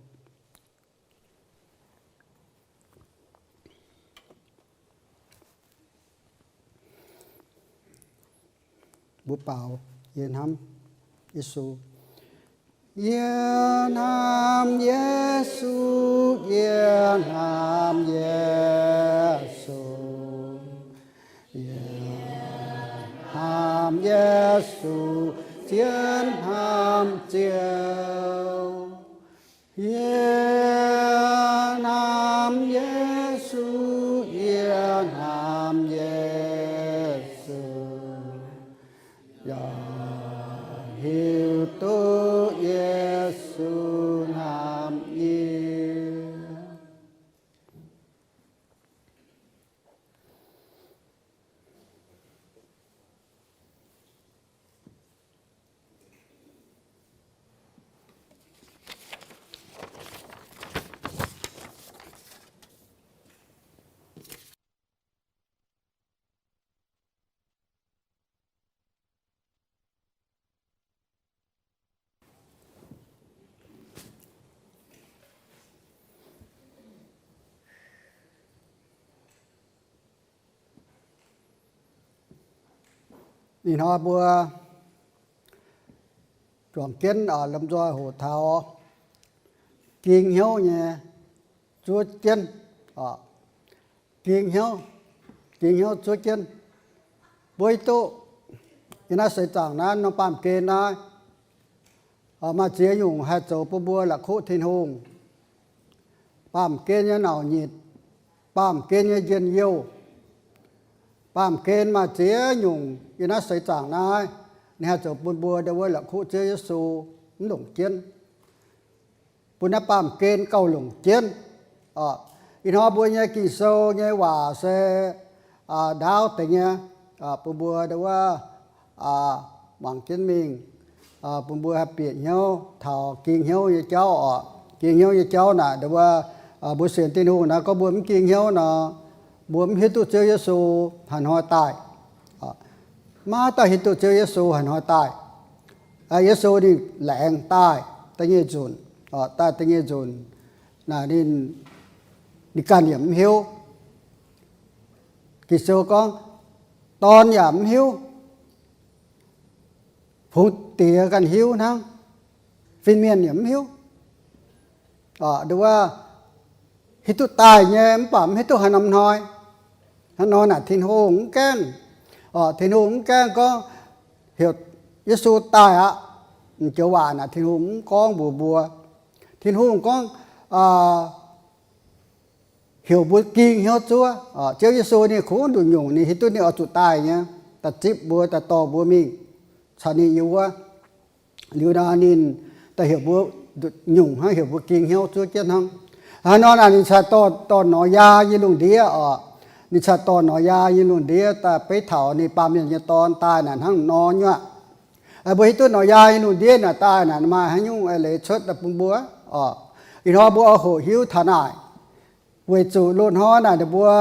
Mbuo baaux, yie hnamv Yesu. Yie hnamv Yesu, yie hnamv Yesu. Yie hnamv Yesu, zien hnamv Ziouv. Yie hnamv Yesu, yie hnamv Yesu. Yaac hiuv duqv Yesu hnamv yie. Ih hnoi mbuo juangc jienv lomh nzoih hoqc taux ging hnyouv nyei zuov jienv. Ging hnyouv, ging hnyouv zuov jienv. Mbuo hiuv duqv yiem naaiv seix zaangc naaiv norm baamh gen naaiv, maaih ziex nyungc haih zoux bun mbuo la'kuqv Tin-Hungh. Baamh gen nyei nauc nyitc, baamh gen nyei njien-youh, baamh gen maaih ziex nyungc yiem naaiv seix zaangc naaiv, ninh haih zoux bun mbuo ndau wuov la'kuqv Ziouv Yesu mv longc jienv, bun naaiv baamh gen gauh longc jienv. Ih hnoi mbuo nyei Ging-Sou nyei waac se ndaauv deix nyei, bun mbuo ndau wuov muangx jienv mingh, bun mbuo haih bieqc hnyouv taux ging hnyouv nyei jauv oc. Ging hnyouv nyei jauv naaic ndau wuov, mbuo sienx Tin-Hungh naaiv, gorngv mbuo mv ging hnyouv nor, mbuo mv hiuv duqv Ziouv Yesu haaix hnoi daaih. Maiv daaih hiuv duqv Ziouv Yesu haaix hnoi daaih. Yesu ninh laengz daaih da'nyeic nzunc, daaih da'nyeic nzunc naaic ninh, ninh ganh yaac mv hiuv. Ging-Sou gorngv, dorn yaac mv hiuv, fungx diex ganh hiuv hnangv, fin-mienh yaac mv hiuv. Ndau wuov hiuv duqv daaih nyei mv baac mv hiuv duqv haaix norm hnoi. Hnangv nor naaic Tin-Hungh mv gaengh, Tin-Hungh mv gaengh gorngv heuc Yesu daaih aqv. Joux waac naaic Tin-Hungh mv gorngv mbuox mbuo. Tin-Hungh gorngv heuc mbuo ging hnyouv zuov. Ziouv Yesu ninh kungx nduqc nyungc ninh hiuv duqv ninh oix zuqc daaih nyei, daaih zipv mbuo, daaih dorh mbuo mingh caux ninh yiem wuov. Liuz nor ninh daaih heuc mbuo nduqc nyungc hnangv, heuc mbuo ging hnyouv zuov jienv hnangv. Hnangv nor naaic ninh cingx dorh, dorh norqc yaa nyei lungh ndiev oc. Ninh cingx dorh norqc yaa nyei lungh ndiev daaih beiv taux ninh baamh mienh nyei dorn daaih naaic hnangv nor nyuoqc. Mbuo hiuv duqv norqc yaa nyei lungh ndiev naaic daaih naaic maaih haaix nyungc eix leiz cuotv daaih bun mbuo oc. Ih hnoi mbuo oix hoqc hiuv taux naaic, weic zuqc loz-hnoi naaic ninh mbuo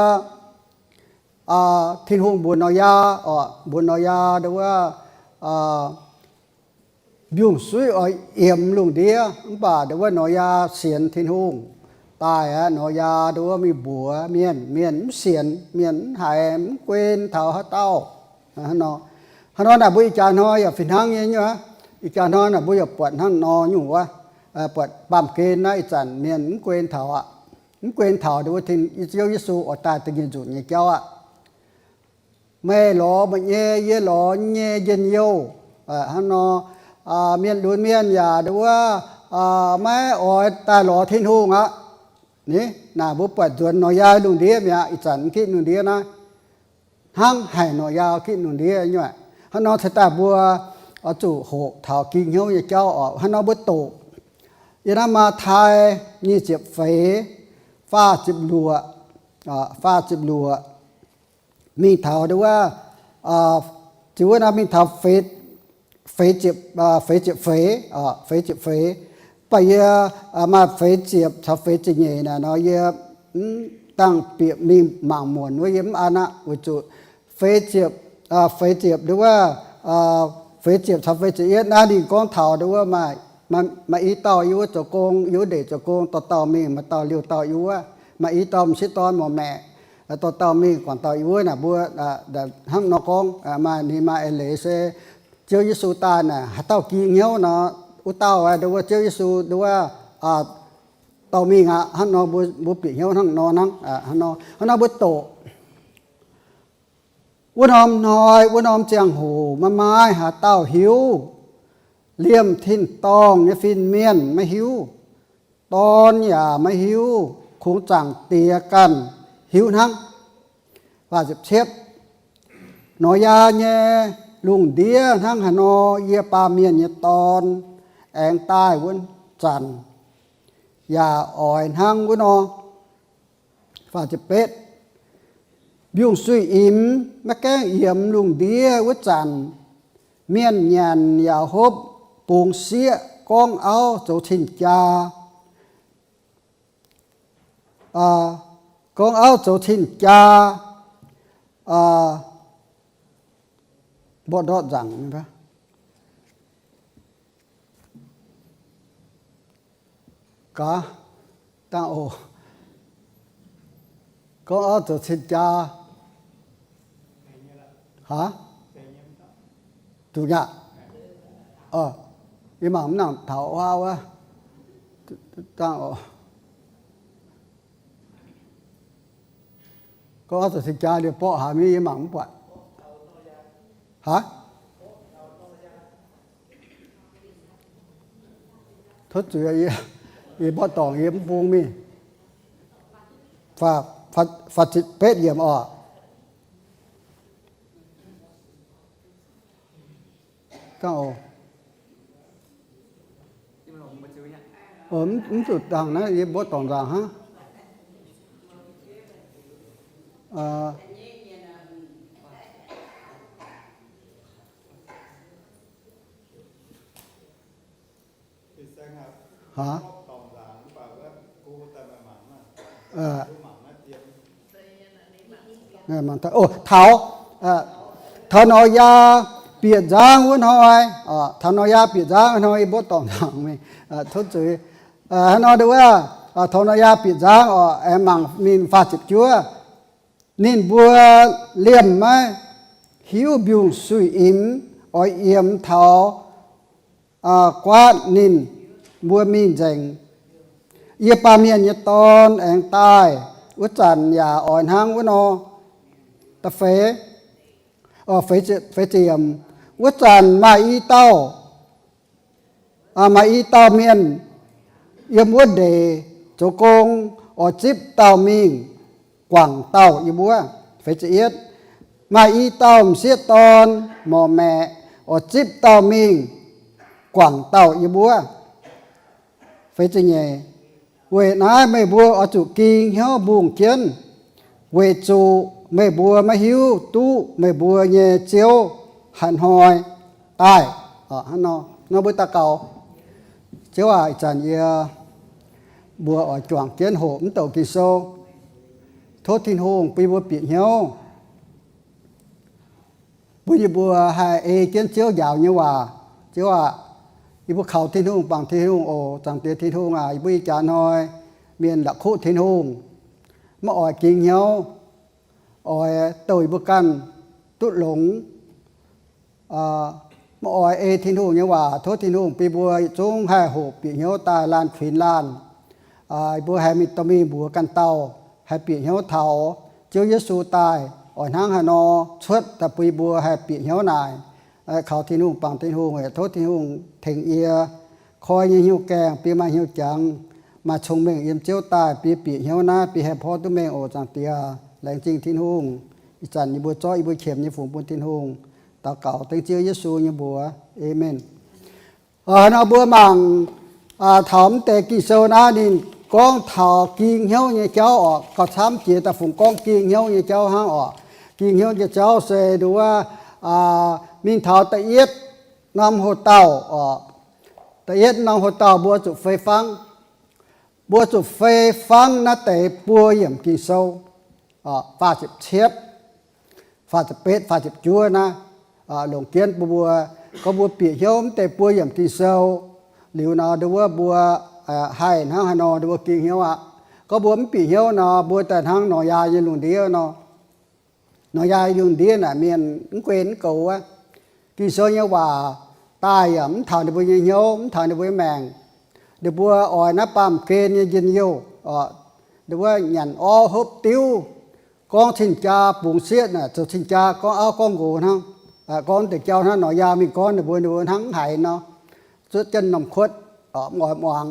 Tin-Hungh mbuox Noyaa oc, mbuox Noyaa ndau wuov mbiungc-suiv oix yiemx lungh ndiev, mv baac ndau wuov Noyaa sienx Tin-Hungh daaih aqv. Noyaa ndau wuov mingh mbuox mienh, mienh mv sienx, mienh mv haiz, mv guen taux haaix dauh. Hnangv nor naaic mbuo ih jaax hnoi yaac fih hnangv nyei nyuoqc. Ih jaax hnoi naaic mbuo yaac buatc hnangv nor nyungc wuov, buatc baamh gen naaiv ih zanc mienh mv guen taux aqv. Mv guen taux ndau wuov Ziouv Yesu oix daaih da'nyeic nzunc nyei jauv aqv. Meih lorz meih nyei, yie lorz yie nyei njien-youh. Hnangv nor, mienh lunx mienh yaac ndau wuov maiv oix daaih lorz Tin-Hungh aqv. Naaic mbuo buatc nzuonx Noyaa lungh ndiev mi'aqv. Ih zanc mv gitv lungh ndiev naaiv, hnangv haic Noyaa gitv lungh ndiev nyuoqc. Hnangv nor cingx daaih mbuo oix zuqc hoqc taux ging hnyouv nyei jauv oc. Hnangv nor mbuo doqc yiem naaiv Matv^tai nyic ziepc feix, faah ziepc luoqc, faah ziepc luoqc mingh taux ndau wuov, ziux wuov naaiv mingh taux feix ziepc, feix ziepc feix, feix ziepc feix. Mv baac yie maaih feix ziepc caux feix ziepc nyeic naaic nor yie mv dangh bieqc mingh mangc muonc wuov, yie mv an aqv, weic zuqc feix ziepc, feix ziepc ndau wuov, feix ziepc caux feix ziepc yietv naaiv ninh gorngv taux ndau wuov maaih Maaih i dauh yiem wuov zoux gong, yiem wuov ndeic zoux gong, dorh dauh mingh, maaih dauh liouh dauh yiem wuov. Maaih i dauh m'sieqv dorn morc maeqc, dorh dauh mingh guangc dauh yiem wuov. Naaic mbuo hnangv nor gorngv, maaih ninh maaih eix leiz se Ziouv Yesu daaih naaic haaix dauh ging hnyouv nor, wuov dauh nduov wuov Ziouv Yesu nduov wuov dorh mingh aqv. Hnangv nor mbuo, mbuo bieqc hnyouv hnangv nor hnangv. Hnangv nor mbuo doqc wuov norm hnoi, wuov norm ziangh hoc maiv maaih haaix dauh hiuv. Liemh tin-dorngh nyei fin-mienh maiv hiuv, dorn yaac maiv hiuv, kungx Zaangc Diex ganh hiuv hnangv. Nor-yaa nyei lungh ndiev hnangv haaix nor, yie, Baamh Mienh nyei Dorn, aengx daaih wuov zanc yaac oix hnangv wuov nor. Mbiungc-suiv-imx maiv gaengh yiemx lungh ndiev wuov zanc, mienh nyanc yaac hopv, bungx sieqv, gorngv auv zoux cing-jaa, gorngv auv zoux cing-jaa, mborqv ndortv nzaangc. Gaax, dangh oc. Gorngv auv zoux cing-jaa. Aa, zuqc aqv. Yie mangc mv nangc taux wuov. Dangh oc. Gorngv auv zoux cing-jaa liuz borqv haaix nyungc yie mangc mv buatc. Aa, tov zuiz, yie mborqv dorngc yie mv bung mingh. Faah ziepc betv yiemc oc. Mv zuqc dangh naaiv, yie mborqv dorngc nzaangc hnangv. Taux, taux Nor-yaa bieqc nzangv wuov hnoi, taux Nor-yaa bieqc nzangv wuov hnoi yie mborqv dorngc nzaangc mingh, tov zuiz. Hnangv nor wuov, taux Nor-yaa bieqc nzangv oc, aengx mangc mingh faah ziepc juov. Ninh mbuo liemh maiv hiuv mbiungc-suiv-imx oix yiemx taux guaatv ninh mbuo mingh nzengc. Yie, Baamh Mienh nyei Dorn, aengx daaih wuov zanc yaac oix hnangv wuov nor. Da'feix, feix ziepc yiemc, wuov zanc maaih i dauh maaih i dauh mienh yiem wuov ndeic zoux gong, oix zipv dauh mingh guangc dauh yiem wuov. Feix ziepc yietv, maaih i dauh m'sieqv dorn morc maeqc, oix zipv dauh mingh guangc dauh yiem wuov. Feix ziepc nyeic, weic naaiv meih mbuo oix zuqc ging hnyouv mbungh jienv, weic zuqc meih mbuo maiv hiuv duqv meih mbuo nyei Ziouv haaix hnoi daaih. Nor mbuo daux gaux. Ziouv aac, ih zanc yie mbuo oix juangc jienv hoqc mv douc Ging-Sou. Tov Tin-Hungh bun mbuo bieqc hnyouv, bun yie mbuo haih ei jienv Ziouv njaaux nyei waac. Ziouv aac, yie mbuo kaux Tin-Hungh, bangc Tin-Hungh oc. Zaangc Diex Tin-Hungh aac, yie mbuo ih jaax hnoi mienh la'kuqv Tin-Hungh, maiv oix ging hnyouv, oix douh yie mbuo ganh duqv longx. Maiv oix ei Tin-Hungh nyei waac. Tov Tin-Hungh bun mbuo yietc zungv haih hoqc bieqc hnyouv daaih laanh kuinx laanh. Yie mbuo haih mingh dorh mingh mbuox ganh dauh, haih bieqc hnyouv taux Ziouv Yesu daaih oix hnangv haaix nor cuotv daaih bun yie mbuo haih bieqc hnyouv naaic. Kaux Tin-Hungh, bangc Tin-Hungh, tov Tin-Hungh tengx yie koi nyei hnyouv gaengh, bun maaih hnyouv jangx, maaih cong-mengh yiem Ziouv daaih, bun bieqc hnyouv naaiv, bun haih porv duqv mengh oc. Zaangc Diex, laengz zingh Tin-Hungh. Ih zanc yie mbuo zorqv yie mbuo qiemx nyei fungx bun Tin-Hungh. Daux gaux dengv Ziouv Yesu nyei mbuox. Aamen. Nor mbuo mangc taux mv deix Ging-Sou naaiv, ninh gorngv taux ging hnyouv nyei jauv oc. Gauh camv jiex daaih fungx gorngv ging hnyouv nyei jauv hnangv oc. Ging hnyouv nyei jauv se nduov mingh taux da'yietv norm hoc-dauh oc. Da'yietv norm hoc-dauh mbuo zuqc fei fangv. Mbuo zuqc fei fangv naaiv deix buo yiemc Ging-Sou, faah ziepc cietv, faah ziepc betv, faah ziepc juov naaiv, longc jienv bun mbuo, gorngv mbuo bieqc hnyouv mv deix buo yiemc Ging-Sou, Liuz nor, nduov wuov mbuo haih hnangv haaix nor nduov wuov ging hnyouv aqv. Gorngv mbuo mv bieqc hnyouv nor, mbuo daaih hnangv Noyaa nyei lungh ndiev nor. Noyaa lungh ndiev naaic mienh mv guen mv goux wuov. Ging-Sou nyei waac daaih yaac mv taux ninh mbuo nyei hnyouv, mv taux ninh mbuo nyei maengc. Ninh mbuo oix naaiv baamh gen nyei njien-youh, nduov wuov nyanc orv hopv diuv, gorngv cing-jaa bungx sieqv naaic zoux cing-jaa gorngv auv gorngv nqox hnangv. Gorngv deix jauv hnangv Noyaa mingh gorngv ninh mbuo, ninh mbuo hnangv mv haiz nor, zuotv jienv norm kuotv, mv oix muangx.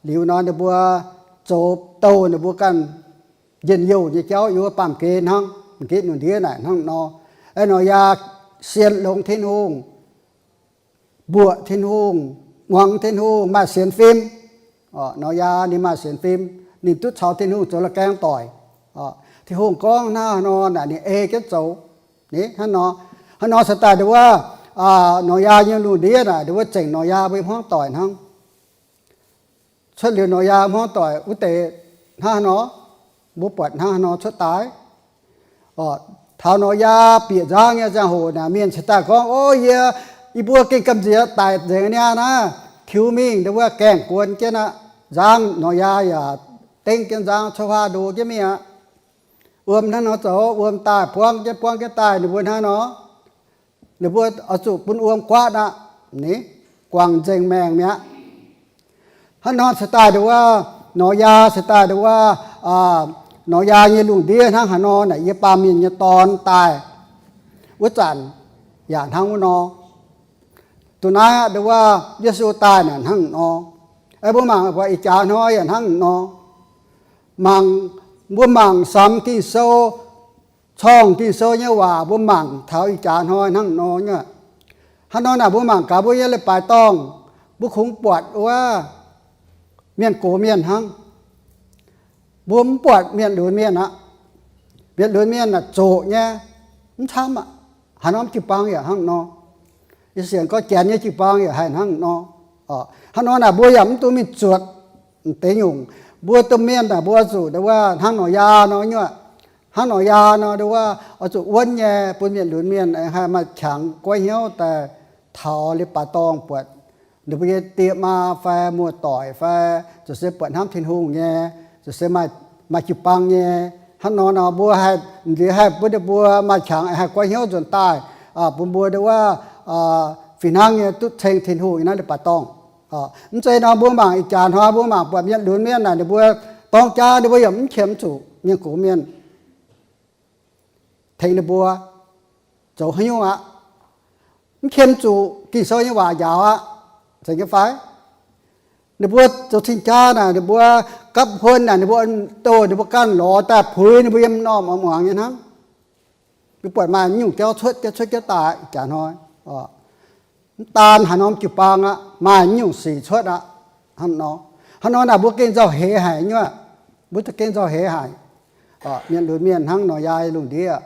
Liuz nor ninh mbuo zoux douh ninh mbuo ganh njien-youh nyei jauv yiem wuov baamh gen hnangv, m'nqitv lungh ndiev naaic hnangv nor. Noyaa sienx longx Tin-Hungh, mbuoqc Tin-Hungh, muangx Tin-Hungh, maaih sienx fim. Noyaa ninh maaih sienx fim, ninh duqv caux Tin-Hungh zoux la'gaeng doic. Tin-Hungh gorngv hnangv haaix nor naaic ninh ei jienv zoux. Hnangv nor, hnangv nor se daaih nduov wuov, Noyaa nyei lungh ndiev naaic nduov wuov zengc Noyaa mbuo nyei hmuangv doic hnangv. Cuotv liuz Noyaa hmuangv doic wuov deix hnangv haaix nor, mbuo buatc hnangv haaix nor cuotv daaih. Taux Noyaa bieqc nzangv nyei ziangh hoc naaic mienh cingx daaih gorngv, O, yie, yie mbuo gengh gamh nziex daic nzengc niaa naaiv, tiux mingh nduov wuov gaengh guon jienv aqv. Nzangv, Noyaa yaac dengv jienv nzangv cuotv huaav ndo jienv mingh aqv. Wuom hnangv nor zoux, wuom daaih buangv jienv buangv jienv daaih ninh mbuo hnangv nor, ninh mbuo oix zuqc bun wuom guaatv aqv. Ninh guangc nzengc maengc mi'aqv. Hnangv nor cingx daaih nduov wuov, Noyaa cingx daaih nduov wuov, Noyaa nyei lungh ndiev hnangv haaix nor naaic yie, Baamh Mienh nyei Dorn, daaih wuov zanc yaac hnangv wuov nor. Duqv naaiv nduov wuov Yesu daaih naaic hnangv nor. Mbuo mangc buatc ih jaax hnoi yaac hnangv nor. Mangc, mbuo mangc samx Ging-Sou, corngh Ging-Sou nyei waac mbuo mangc taux ih jaax hnoi hnangv nor nyei. Hnangv nor naaic mbuo mangc gaax mbuo nyei leiz-baaix dorngh, mbuo kungx buatc wuov mienh gox mienh hnangv. Mbuo mv buatc mienh lunx mienh aqv. Mienh lunx mienh naaic zoqc nyei, mv camv aqv. Haaix norm jiu-baang yaac hnangv nor. Yie sienx gorngv Janx nyei jiu-baang yaac haih hnangv nor. Hnangv nor naaic mbuo yaac mv dungx mingh zuotc deix nyungc. Mbuo domh mienh naaic mbuo zuqc nduov wuov hnangv Noyaa nor nyuoqc. Hnangv Noyaa nor nduov wuov oix zuqc wuonv nyei bun mienh lunx mienh aengx haih maaih qangx goiv hnyouv daaih taux leiz-baaix dorngh buatc ninh mbuo nyei die maa fai muoz-doic fai zuqc se buatc hnamv Tin-Hungh nyei, zuqc se maaih, maaih jiu-baang nyei. Hnangv nor nor mbuo haih, liuz haih bun ninh mbuo maaih qangx haih goiv hnyouv nzuonx daaih, bun mbuo nduov wuov fih hnangv nyei duqv ceng Tin-Hungh yiem naaiv leiz-baaix dorngh. Mv zeiz nor mbuo mangc ih jaax hnoi mbuo mangc buatc mienh lunx mienh naaic ninh mbuo dorng jaa ninh mbuo yaac mv qiemx zuqc mienh gox mienh tengx ninh mbuo zoux haaix nyungc aqv. Mv qiemx zuqc Ging-Sou nyei waac njaaux aqv. Zeiz nyei fai? Ninh mbuo zoux cing-jaa naaic, ninh mbuo gapv huon naaic, ninh mbuo douh ninh mbuo ganh lorz daaih puix ninh mbuo yiem norm muangx nyei hnangv. Mbuo buatc maaih nyungc jauv cuotv, jauv cuotv jauv daaih ih jaax hnoi. Mv daan haaix norm jiu-baang aqv, maaih nyungc sic cuotv aqv. Hnangv nor, hnangv nor naaic mbuo gengh nzauh heix haic nyuoqc. Mbuo za'gengh nzauh heix haic. Mienh lunx mienh hnangv Noyaa lungh ndiev.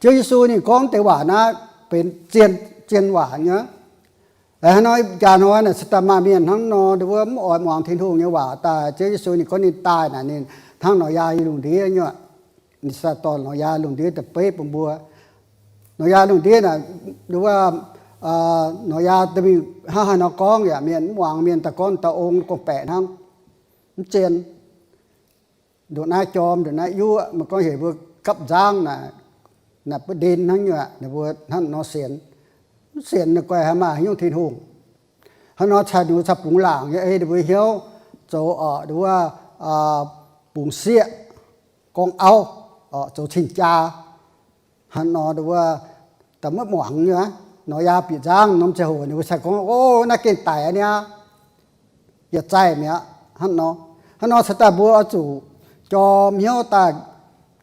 Ziouv Yesu ninh gorngv deix waac naaiv benx zien, zien waac nyei. Hnangv nor jaax hnoi naaic se daaih maaih mienh hnangv nor, nduov wuov mv oix muangx Tin-Hungh nyei waac daaih. Ziouv Yesu ninh gorngv ninh daaih naaic ninh hnangv Noyaa lungh ndiev nyuoqc. Ninh se dorh Noyaa lungh ndiev daaih beiv bun mbuo. Noyaa lungh ndiev naaic, nduov wuov, Noyaa daaih mingh hnangv haaix nor gorngv yaac mienh mv muangx, mienh daaih gorngv dauh ong gorngv-baeqc hnangv, mv zien. Ndongc naaiv jorm, ndongc naaiv yuoqv, meih gorngv heuc mbuo gapv nzangv naaic, naaic butv-ndin hnangv nyuoqc, ninh mbuo hnangv nor sienx. Mv sienx ninh guai haaix maaih haaix nyungc Tin-Hungh. Hnangv nor cai nux cai bungx laangc nyei ei ninh mbuo hnyouv zoux orqc, nduov wuov, bungx sieqv, gorngv auv, zoux cing-jaa. Hnangv nor nduov wuov, da'maiv muangx nyei. Noyaa bieqc nzangv norm ziangh hoc ninh mbuo cai gorngv, O, naaiv gengh daic aqv niaa. Yietc zaih mi'aqv. Hnangv nor, hnangv nor cingx daaih mbuo oix zuqc jorm hnyouv daaih,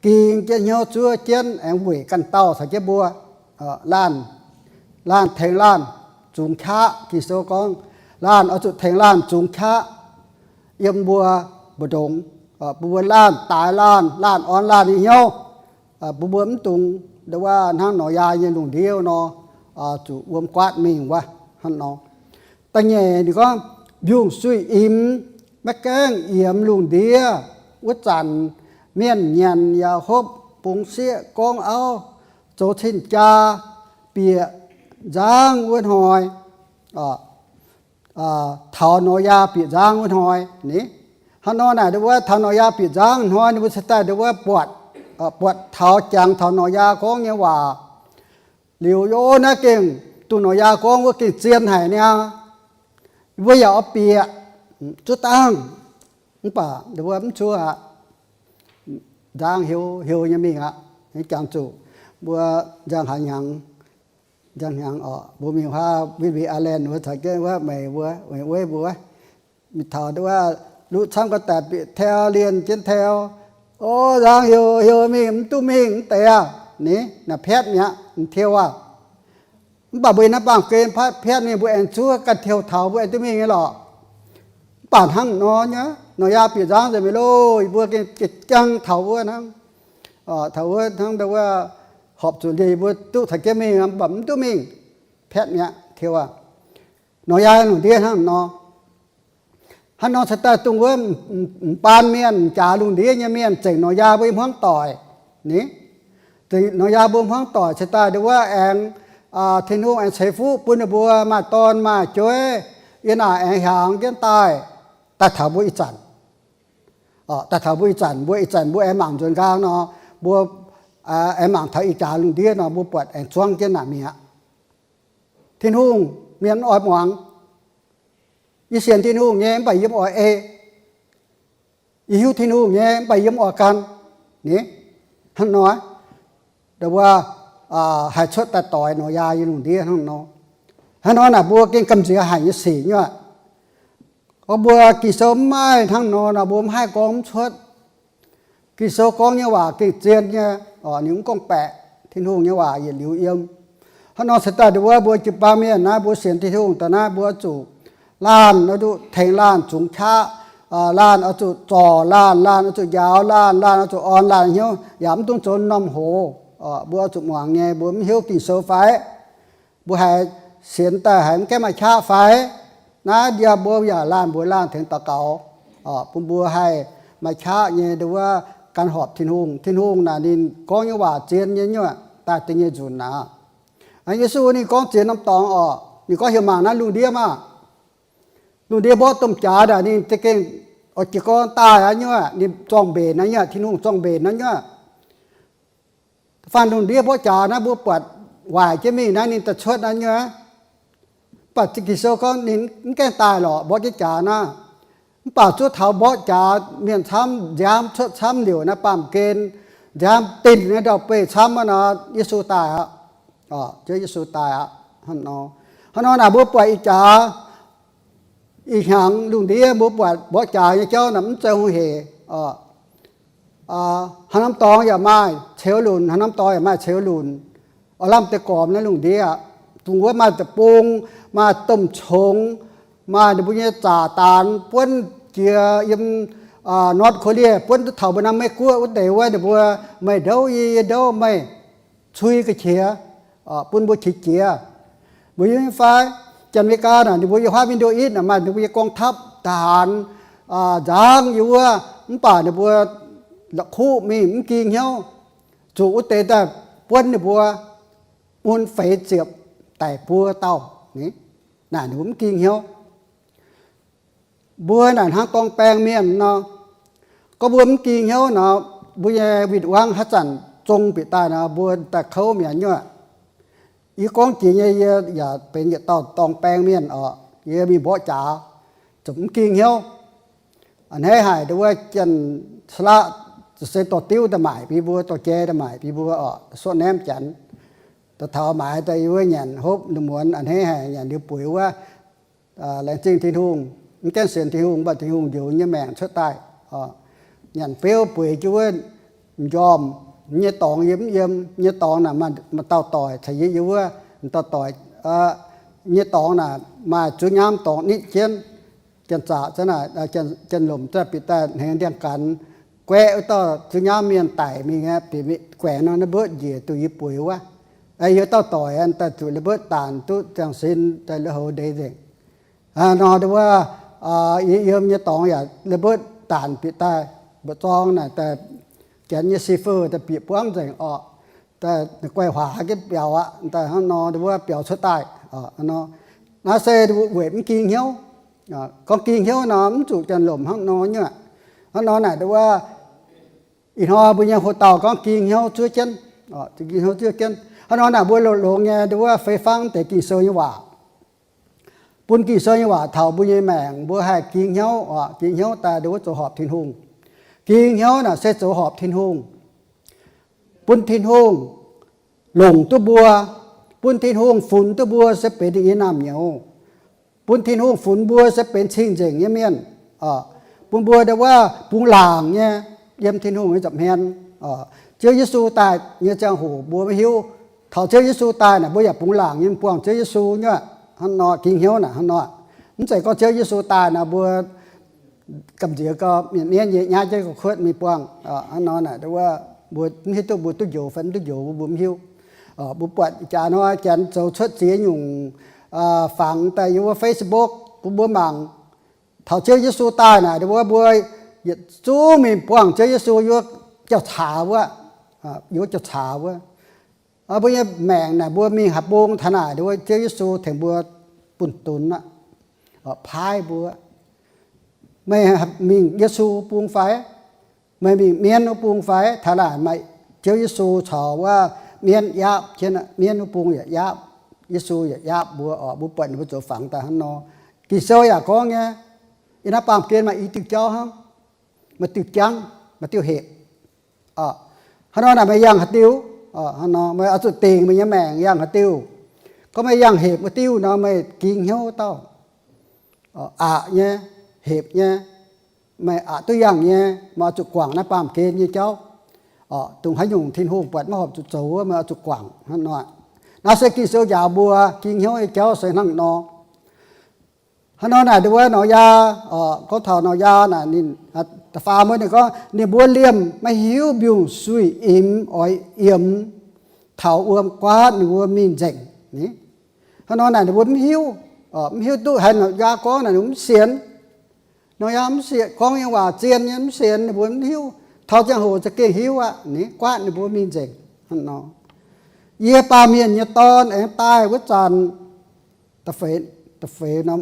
ging jienv hnyouv zuov jienv aengx weic ganh dauh caux jienv mbuo. Laanh, laanh tengx laanh zungx qaqv. Ging-Sou gorngv, laanh oix zuqc tengx laanh zungx qaqv yiem mbuo mbu'ndongx, bun mbuo laanh daaix laanh, laanh orn laanh nyei hnyouv, bun mbuo mv dungx nduov wuov hnangv Noyaa nyei lungh ndiev nor, zuqc wuom guaatv mingh wuov. Hnangv nor, da'nyeic ninh gorngv, mbiungc-suiv-imx maiv gaengh yiemx lungh ndiev wuov zanc, mienh nyanc yaac hopv, bungx sieqv, gorngv auv, zoux cing-jaa, bieqc nzangv wuov hnoi, taux Noyaa bieqc nzangv wuov hnoi ni. Hnangv nor naaic, ndau wuov taux Noyaa bieqc nzangv hnoi, ninh mbuo cingx daaih ndau wuov buatc, buatc taux, jangx taux Noyaa gorngv nyei waac. Liuz, o, naaiv gengh dongh Noyaa gorngv wuov gengh zien haic niaa. Mbuo yaac oix bieqc, zuov dangh. Mv baac ndau wuov mv zuov aqv. Nzangv heuc, heuc nyei mingh aqv. Jangx zuqc mbuo nzangc haaix hnyangx, nzangc hnyangx oc, mbuo mingh huaav Whidbey Island wuov caux jienv wuov meih mbuo, meih wuov mbuo, mingh taux ndau wuov luqv camv ga'daic bieqc teu, lienh jienv teu. O, nzangv heuc, heuc mingh, mv duqv mingh mv deix aqv. Ni, naaic piatv mi'aqv, mv tiuv aqv. Mv baac mbuo yiem naaiv baamh gen piatv mingh, mbuo aengx zuov ganh tiuv taux, mbuo aengx duqv mingh nyei lorqc. Mv baac hnangv nor nyei, Noyaa bieqc nzangv nzengc mi'aqv loh, yie mbuo gengh jangx taux wuov hnangv, taux wuov hnangv ndau wuov horpc zuqc liuz yie mbuo duqv caux jienv mingh, mv baac mv duqv mingh, piatv mi'aqv, tiuv aqv. Noyaa lungh ndiev hnangv nor. Hnangv nor cingx daaih dongh wuov m'baan mienh, m'jaax lungh ndiev nyei mienh zengc Noyaa mbuo nyei hmuangv doic. Ni, zengc Noyaa mbuo hmuangv doic cingx daaih ndau wuov aengx, Tin-Hungh aengx ceix fuqv bun ninh mbuo maaih dorn maaih jueiv, yiem naaic aengx hiaangx jienv daaih, daaih taux mbuo ih zanc. Daaih taux mbuo ih zanc, mbuo ih zanc mbuo aengx mangc nzuonx nqaang nor, mbuo aengx mangc taux ih jaax lungh ndiev nor, mbuo buatc aengx zuangv jienv naaic mi'aqv. Tin-Hungh mienh mv oix muangx. Yie sienx Tin-Hungh nyei mv baac yie mv oix ei. Yie hiuv Tin-Hungh nyei mv baac yie mv oix gan. Ni, hnangv nor, ndau wuov, haih cuotv daaih doix Noyaa yiem lungh ndiev hnangv nor. Hnangv nor naaic mbuo gengh gamh nziex haic nyei sic nyei aqv. Gorngv mbuo Ging-Sou mv maaih hnangv nor nor, mbuo mv haih gorngv mv cuotv. Ging-Sou gorngv nyei waac gengh zien nyei, ninh mv gorngv-baeqc. Tin-Hungh nyei waac yietc liuz yiem. Hnangv nor cingx daaih ndau wuov mbuo jiu-baang mienh naaiv, mbuo sienx Tin-Hungh daaih naaiv, mbuo oix zuqc, laanh oix zuqc tengx laanh zungx qaqv, laanh oix zuqc zorc laanh, laanh oix zuqc njaaux laanh, laanh oix zuqc orn laanh hnyouv, yaac mv dungx zoux norm hoz. Mbuo oix zuqc muangx nyei. Mbuo mv hiuv Ging-Sou fai? Mbuo haiz sienx daaih haiz mv gaengh maaih qaqv fai? Naaiv ndau mbuo yaac laanh mbuox laanh tengx daux gaux, bun mbuo haih maaih qaqv nyei ndau wuov gan horpc Tin-Hungh. Tin-Hungh naaic ninh gorngv nyei waac zien nyei nyuoqc daaih deix nyei nzunc aqv. Yesu ninh gorngv ziex norm dorngx oc. Ninh gorngv heuc mangc naaiv lungh ndiev maah! Lungh ndiev mborqv domh jaax naaic ninh za'gengh oix jiez gorn daaih aqv nyuoqc. Ninh zorng-mbenc naaiv nyuoqc, Tin-Hungh zorng-mbenc naaiv nyuoqc. Faanh lungh ndiev mborqv jaax naaiv mbuo buatc waaic jienv mingh naaiv ninh daaih cuotv naaiv nyuoqc. Mv baac Ging-Sou gorngv ninh mv gaengh daaih lorqc, mborqv jienv jaax naaiv. Mv baac zuov taux mborqv jaax mienh camv, nziaamv cuotv camv liouc naaiv baamh gen, nziaamv dinh naaiv ndau-beih camv wuov nor, Yesu daaih aqv. Ziouv Yesu daaih aqv. Hnangv nor naaic mbuo buatc ih jaax ih hnyangx lungh ndiev mbuo buatc mborqv jaax nyei jauv naaic mv zeiz hungh hec. Haaix norm dorngx yaac maaih ceux lunc, haaix norm dorngx yaac maaih ceux lunc. Oix lamh deix gormx naaiv lungh ndiev aqv. Dongh wuov maaih deic-bung, maaih domh congx, maaih ninh mbuo nyei zaqc daanx buonv jiex yiem North Korea, buonv duqv taux mbuo naaiv Meiv Guoqv wuov deix wuov, ninh mbuo meih ndouv yie, yie ndouv meih, cui ga'qiex, bun mbuo qiex jiez. Mbuo hiuv nyei fai? Janx-Meigaa naaic ninh mbuo yiem huaav Middle East naaic maaih ninh mbuo nyei กองทัพ ทหาร nzangv yiem wuov, mv baac ninh mbuo la'kuqv mingh mv ging hnyouv, zuqc wuov deix daaih buonv ninh mbuo mun feix ziepc daic buo dauh. Naaic ninh mbuo mv ging hnyouv. Mbuo naaic hnangv dorng baeng mienh nor. Gorngv mbuo mv ging hnyouv nor, mbuo nyei win-wangv haaix zanc zong bieqc daaih nor, mbuo daaih kouv mi'aqv nyuoqc. Yie gorngv jiex nyei, yie yaac benx yietc dauh dorng baeng mienh oc. Yie mingh mborqv jaax, zuqc mv ging hnyouv. A'hneiv haic ndau wuov Janx-Saalaqv se dorh diuv daaih maaic bun mbuo, dorh jai daaih maaic bun mbuo oc, suqv naemv Janx. Daaih taux maaiz daaih yie wuov nyanc hopv lungh muonz, a'hneiv haic nyanc liuz bueix wuov. Laengz zingh Tin-Hungh, mv gaengh sienx Tin-Hungh, mv baac Tin-Hungh njoux nyei maengc cuotv daaih. Nyanc beuv bueix jienv wuov m'njormh, nyei dorngx yie mv yiem, nyei dorngx naaic maaih dauh doic caux yie yiem wuov, dauh doic nyei dorngx naaic maaih zuov nyaamv dorngx nitv jienv. Janx-zaqc, Janx-lomc bieqc daaih hnengx ndiangx-gaanx, guaeqv wuov dauh zuov nyaamv mienh daic mingh aqv, bieqc guaengx nor naaiv mbotv njiec duqv yie bueix wuov. Yie dauh doic daaih zuqc la'mbotv daanc duqv ziangh sin daaih la'houx ndeic nzengc. Nor wuov, yie yiem nyei dorngx yaac la'mbotv daanc bieqc daaih, mbu'zorng naaic daaih, Janx nyei si fouh daaih bieqc buangv nzengc orqc. Daaih guaih huaax haiz jienv biaux aqv. Daaih hnangv nor wuov biaux cuotv daaih. Naaiv se weic mv ging hnyouv. Gorngv ging hnyouv nor, mv zuqc janx-lomc hnangv nor nyuoqc. Hnangv nor naaic nduov, ih hnoi mbuo nyei hoc-dauh gorngv ging hnyouv zuov jienv, ging hnyouv zuov jienv. Hnangv nor naaic mbuo longx-longx nyei nduov fei fangv deix Ging-Sou nyei waac, bun Ging-Sou nyei waac taux mbuo nyei maengc, mbuo haih ging hnyouv, ging hnyouv daaih nduov zoux horpc Tin-Hungh. Ging hnyouv naaic se zoux horpc Tin-Hungh, bun Tin-Hungh longc duqv mbuo, bun Tin-Hungh funx duqv mbuo se benx ninh nyei naamh nyouz, bun Tin-Hungh funx mbuo se benx cing-nzengc nyei mienh, bun mbuo nduov bungx laangc nyei yiem Tin-Hungh nyei nza'hmien. Ziouv Yesu daaih nyei ziangh hoc mbuo maiv hiuv. Taux Ziouv Yesu daaih naaic mbuo yaac bungx laangc nyei buangh Ziouv Yesu nyuoqc. Hnangv nor ging hnyouv naaic hnangv nor. Mv zeiz gorngv Ziouv Yesu daaih naaic mbuo gamh nziex gau, mienh mienv nyei nyaav jienv gau kuotv mingh buangh. Hnangv nor naaic nduov mbuo mv hiuv duqv mbuo duqv njoux fai mv duqv njoux, mbuo mv hiuv. Mbuo buatc jaax hnoi janx zoux cuotv ziex nyungc fangx daaih yiem wuov Facebook bun mbuo mangc. Taux Ziouv Yesu daaih naaic nduov mbuo yietc zungv mingh buangh Ziouv Yesu yiem wuov jauv-caax wuov, yiem wuov jauv-caax wuov. Mbuo nyei maengc naaic mbuo mingh haaix bung taux naaic nduov Ziouv Yesu tengx mbuo bunh dunx aqv, paaiv mbuo. Meih mingh Yesu bung fai? Meih mingh mienv wuov bung fai? Taux naaic maaih Ziouv Yesu caux wuov mienv yaapv jienv, mienv wuov bung yaac yaapv, Yesu yaac yaapv mbuo oc. Mbuo buatc ninh mbuo zoux fangx daaih hnangv nor. Ging-Sou yaac gorngv nyei, yiem naaiv baamh gen maaih i diuh jauv hnangv, maaih diuh jangv, maaih diuh hepc. Hnangv nor naaic meih yangh haaix diuh? Hnangv nor meih oix zuqc dingc meih nyei maengc yangh haaix diuh. Gorngv meih yangh hepc wuov diuh nor, meih ging hnyouv wuov dauh. Aqc nyei, hepc nyei, meih aqc duqv yangh nyei, meih oix zuqc guangc naaiv baamh gen nyei jauv. Dongh haaix nyungc Tin-Hungh buatc maiv horpc zuqc zoux wuov, meih oix zuqc guangc hnangv nor. Naaiv se Ging-Sou njaaux mbuo ging hnyouv nyei jauv se hnangv nor. Hnangv nor naaic nduov wuov Noyaa, gorngv taux Noyaa naaic ninh, da'faam wuov ninh gorngv ninh mbuo liemh maiv hiuv mbiungc-suiv imx oix yiemx taux wuom guaatv ninh mbuo mingh nzengc. Hnangv nor naaic ninh mbuo mv hiuv, mv hiuv duqv haaix. Noyaa gorngv naaic ninh mbuo mv sienx. Noyaa mv sienx, gorngv nyei waac zien nyei, mv sienx, ninh mbuo mv hiuv. Taux ziangh hoc za'gengh hiuv aqv, ninh guaatv ninh mbuo mingh nzengc. Hnangv nor, yie, Baamh Mienh nyei Dorn, aengx daaih wuov zanc, da'feix norm,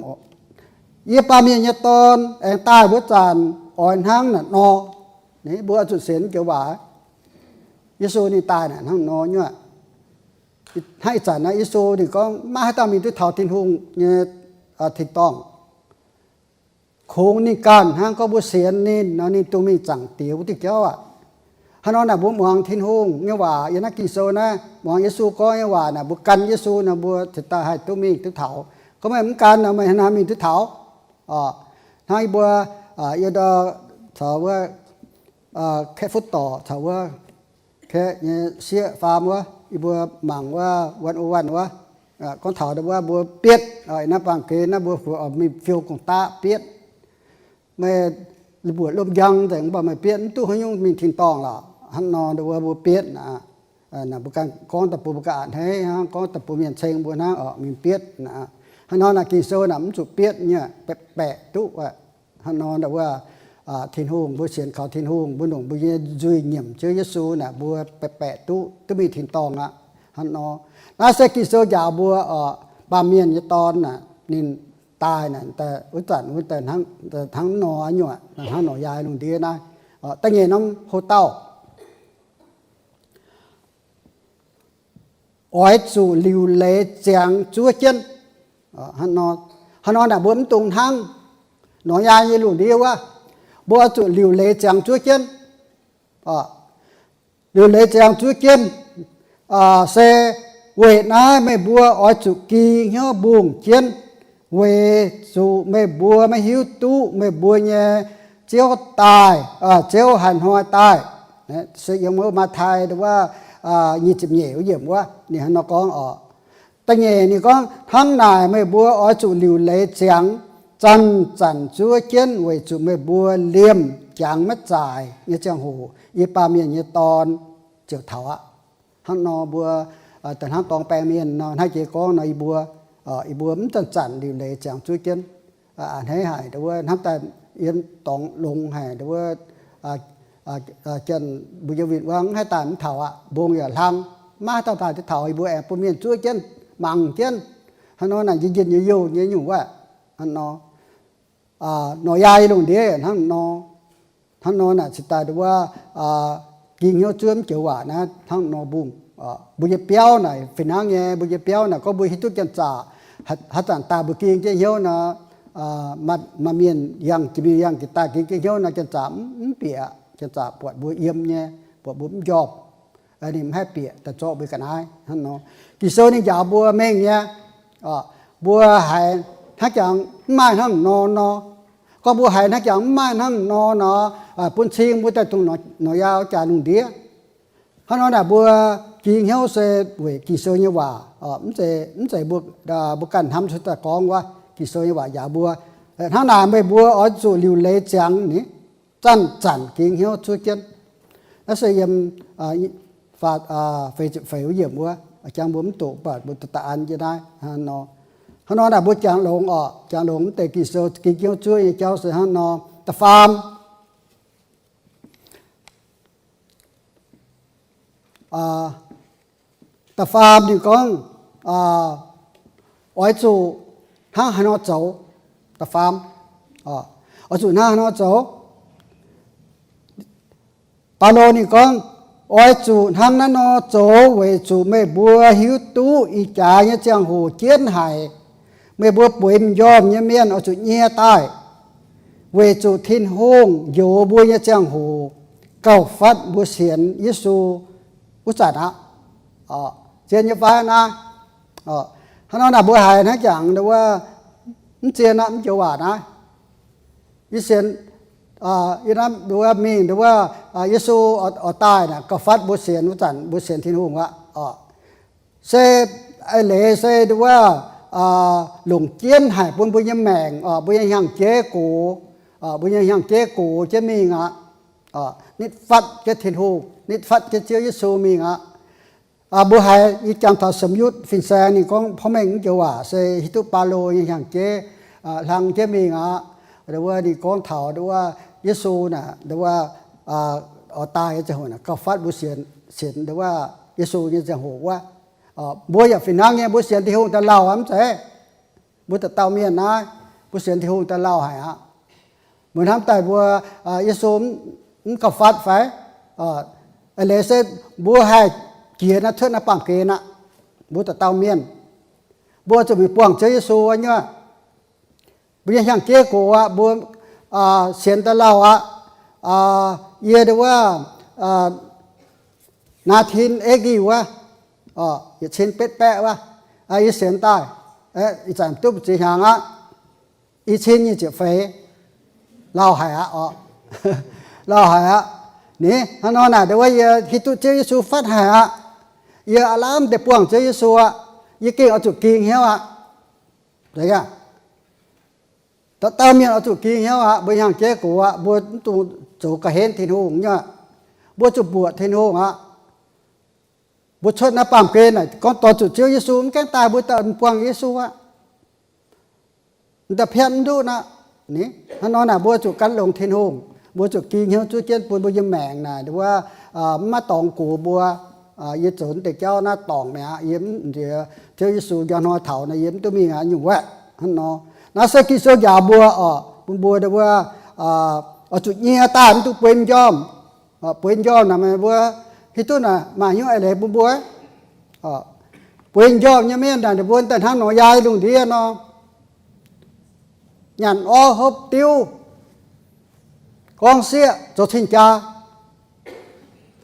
yie, Baamh Mienh nyei Dorn, aengx daaih wuov zanc oix hnangv naaic nor. Mbuo oix zuqc sienx joux waac, Yesu ninh daaih naaic hnangv nor nyuoqc. Hnangv ih zanc naaiv Yesu ninh gorngv maiv haaix dauh mingh duqv taux Tin-Hungh nyei tin-dorngh. Kungx ninh ganh hnangv gorngv mbuo sienx ninh nor, ninh dungx mingh zaangc Diex wuov diuh jauv aqv. Hnangv nor naaic mbuo muangx Tin-Hungh nyei waac yiem naaiv Ging-Sou naaiv, muangx Yesu gorngv nyei waac naaic, mbuo gan Yesu nor, mbuo cingx daaih haih duqv mingh duqv taux. Gorngv meih mv gan nor, meih hnangv haaix mingh duqv taux? Hnangv yie mbuo, yie ndau caux wuov Kaeqv Futv Dorc caux wuov Kaeqv nyei sieqv faam wuov, yie mbuo mangc wuov One oh One wuov, gorngv taux wuov mbuo bietv, naaiv baamh gen naaiv mbuo mingh fiou gong-daqv bietv. Meih mbuoqc lomh njang nzengc, mv baac meih bietv mv duqv haaix nyungc mingh tin-dorngh lorqc. Hnangv nor wuov mbuo bietv naaic, mbuo ganh gorngv daaih bun mbuo ganh a'hneiv hnangv, gorngv daaih bun mienh ceng mbuo hnangv oc, mingh bietv naaic. Hnangv nor naaic Ging-Sou naaic mv zuqc bietv nyei, baeqc baeqc duqv aqv. Hnangv nor wuov, Tin-Hungh, mbuo sienx kaux Tin-Hungh, mbuo longc mbuo nyei nzuih nyiemc Ziouv Yesu naaic, mbuo baeqc baeqc duqv, duqv mingh tin-dorngh aqv. Hnangv nor, naaiv se Ging-Sou njaaux mbuo oc, Baamh Mienh nyei Dorn naaic ninh daaih naaic, wuov zanc wuov hnangv nor nyuoqc, hnangv nor yaac lungh ndiev naaiv. Da'nyeic norm hlo dauh oix zuqc liuc leiz ziangx zuov jienv. Hnangv nor naaic mbuo mv dungx hnangv Noyaa nyei lungh ndiev wuov, mbuo oix zuqc liuc leiz ziangx zuov jienv. Liuc leiz ziangx zuov jienv se weic naaiv meih mbuo oix zuqc ging hnyouv mbungh jienv, weic zuqc meih mbuo maiv hiuv duqv meih mbuo nyei Ziouv daaih, Ziouv haaix hnoi daaih. Se yiem wuov Matv^tai wuov nyic ziepc nyeic wuov yiemc wuov ninh hnangv nor gorngv oc. Da'nyeic ninh gorngv, hnangv naaic meih mbuo oix zuqc liuc leiz ziangx, zanc-zanc zuov jienv, weic zuqc meih mbuo liemh jangx maiv zaaic nyei ziangh hoc yie, Baamh Mienh nyei Dorn, ziouc taux aqv. Hnangv nor mbuo da'hnangv dorng baeng mienh nor, hnangv jiex gorngv nor, yie mbuo, yie mbuo mv zanc-zanc liuc leiz ziangx zuov jienv. A'hneiv haic wuov, hnamv daaih yiem dorngx longx haic wuov, janx mbuo yiem win-wangv mv haih daaih mv taux aqv. Mbong yaac hlang, maiv haaix dauh daaih duqv taux. Yie mbuo aengx bun mienh zuov jienv, mangc jienv. Hnangv nor naaic njien-njien youh youh nyei nyungc wuov. Hnangv nor Nor yaac lungh ndiev hnangv nor. Hnangv nor naaic cingx daaih nduov ging hnyouv zuov mv joux waac naaiv hnangv nor mbungh. Mbuo nyei biauv naaic fih hnangv nyei, mbuo nyei biauv naaic gorngv mbuo hiuv duqv janx-zaqc haaix zanc daaih mbuo ging jienv hnyouv nor, maaih mienh yangh jiex, mienh yangh jiex daaih ging jienv hnyouv nor, janx-zaqc mv bieqc, janx-zaqc buatc mbuo yiem nyei, buatc mbuo mv njormh, ninh mv haih bieqc daaih zorqv mbuo ga'naaiv hnangv nor. Ging-Sou ninh njaaux mbuo mengh nyei, mbuo haiz hnangv jangx mv maaih hnangv nor nor. Gorngv mbuo haiz hnangv jangx mv maaih hnangv nor nor, bun cing mbuo daaih dungx nor yaac jaax lungh ndiev. Hnangv nor naaic mbuo ging hnyouv se weic Ging-Sou nyei waac, mv zeiz mbuo ganh hnamv cuotv daaih gorngv wuov. Ging-Sou nyei waac njaaux mbuo, hnangv naaic meih mbuo oix zuqc liuc leiz ziangx ni, zanc-zanc ging hnyouv zuov jienv. Naaiv se yiem feix ziepc feix wuov yiemc wuov, jangx mbuo mv doqc, mv baac mbuo daaih an jienv naaiv nor. Hnangv nor naaic mbuo jangx longx oc, jangx longx mv deix Ging-Sou ging hnyouv zuov nyei jauv se hnangv nor. Da'faam, da'faam ninh gorngv, oix zuqc hnangv haaix nor zoux. Da'faam, oix zuqc hnangv haaix nor zoux. Baulo ninh gorngv, oix zuqc hnangv naaiv nor zoux weic zuqc meih mbuo hiuv duqv ih jaax nyei ziangh hoc jienv haic. Meih mbuo bueix m'njormh nyei mienh oix zuqc nyie daaih, weic zuqc Tin-Hungh njoux mbuo nyei ziangh hoc gauh fatv mbuo sienx Yesu wuov zanc aqv. Zien nyei fai naaiv? Hnangv nor naaic mbuo haiz hnangv jangx nduov, mv zien aqv, mv joux waac naaiv. Yie sienx, yie naaiv nduov mingh nduov, Yesu oix daaih naaic gauh fatv mbuo sienx wuov zanc mbuo sienx Tin-Hungh aqv. Se eix leiz se nduov, longc jienv haic bun mbuo nyei maengc oc, mbuo nyei hnyangx-jeiv gox, mbuo nyei hnyangx-jeiv gox jienv mingh aqv. Nitv fatv jienv Tin-Hungh, nitv fatv jienv Ziouv Yesu mingh aqv. Mbuo haiz yie jangx taux Semx Yutv fin-saeng ninh gorngv porv mengh mv joux waac se hiuv duqv Baulo nyei hnyangx-jeiv hlang jienv mingh aqv. Nduov ninh gorngv taux nduov Yesu naaic nduov oix daaih nyei ziangh hoc naaic gauh fatv mbuo sienx, sienx nduov Yesu nyei ziangh hoc wuov. Mbuo yaac fih hnangv nyei, mbuo sienx Tin-Hungh daaih lauh aqv mv zeiz? Mbuo dauh dauh mienh naaiv, mbuo sienx Tin-Hungh daaih lauh haic aqv. Mbuo hnamv daaih mbuo, Yesu mv gauh fatv fai? Eix leiz se mbuo haih jiex naaiv cuotv naaiv baamh gen aqv. Mbuo dauh dauh mienh, mbuo zuqc mingh buangh Ziouv Yesu wuov nyuoqc. Mbuo nyei hnyangx-jeiv gox aqv, mbuo sienx daaih lauh aqv. Yie nduov, naa tin eix wuov, yietc cin betv baeqv wuov, yie sienx daaih, ih zanc duqv ziex hnyangx aqv. I cin nyic ziepc feix, lauh haic aqv oc. Lauh haic aqv. Ni, hnangv nor naaic nduov yie hiuv duqv Ziouv Yesu fatv haic aqv. Yie aav lamh deix buangh Ziouv Yesu aqv. Yie gengh oix zuqc ging hnyouv aqv. Dauh dauh mienh oix zuqc ging hnyouv aqv. Mbuo hnyangx-jeiv gox aqv, mbuo mv dungx zoux ga'henv Tin-Hungh nyuoqc. Mbuo zuqc mbuoqc Tin-Hungh aqv. Mbuo cuotv naaiv baamh gen naaic gorngv dorh zuqc Ziouv Yesu, mv gaengh daaih mbuo daaih buangh Yesu aqv. Da'piatv mv nduqv aqv. Hnangv nor naaic mbuo zuqc gan longx Tin-Hungh, mbuo zuqc ging hnyouv zuov jienv bun mbuo nyei maengc naaic nduov, mv maaih dorngx gox mbuo. Yie zoux deix jauv naaiv dorngc mi'aqv, yie mv nziex Ziouv Yesu njang hnoi taux naaic yie mv duqv mingh aqv nyungc wuov. Hnangv nor, naaiv se Ging-Sou njaaux mbuo oc, bun mbuo nduov, oix zuqc nyie daaih, mv dungx bueix m'njormh. Bueix m'njormh naaic meih mbuo hiuv duqv naaic maaih hnyouv eix leiz bun mbuo. Bueix m'njormh nyei mienh naaic ninh mbuo daaih hnangv nor yaac lungh ndiev nor, nyanc orv hopv diuv, gorngv sieqv zoux cing-jaa.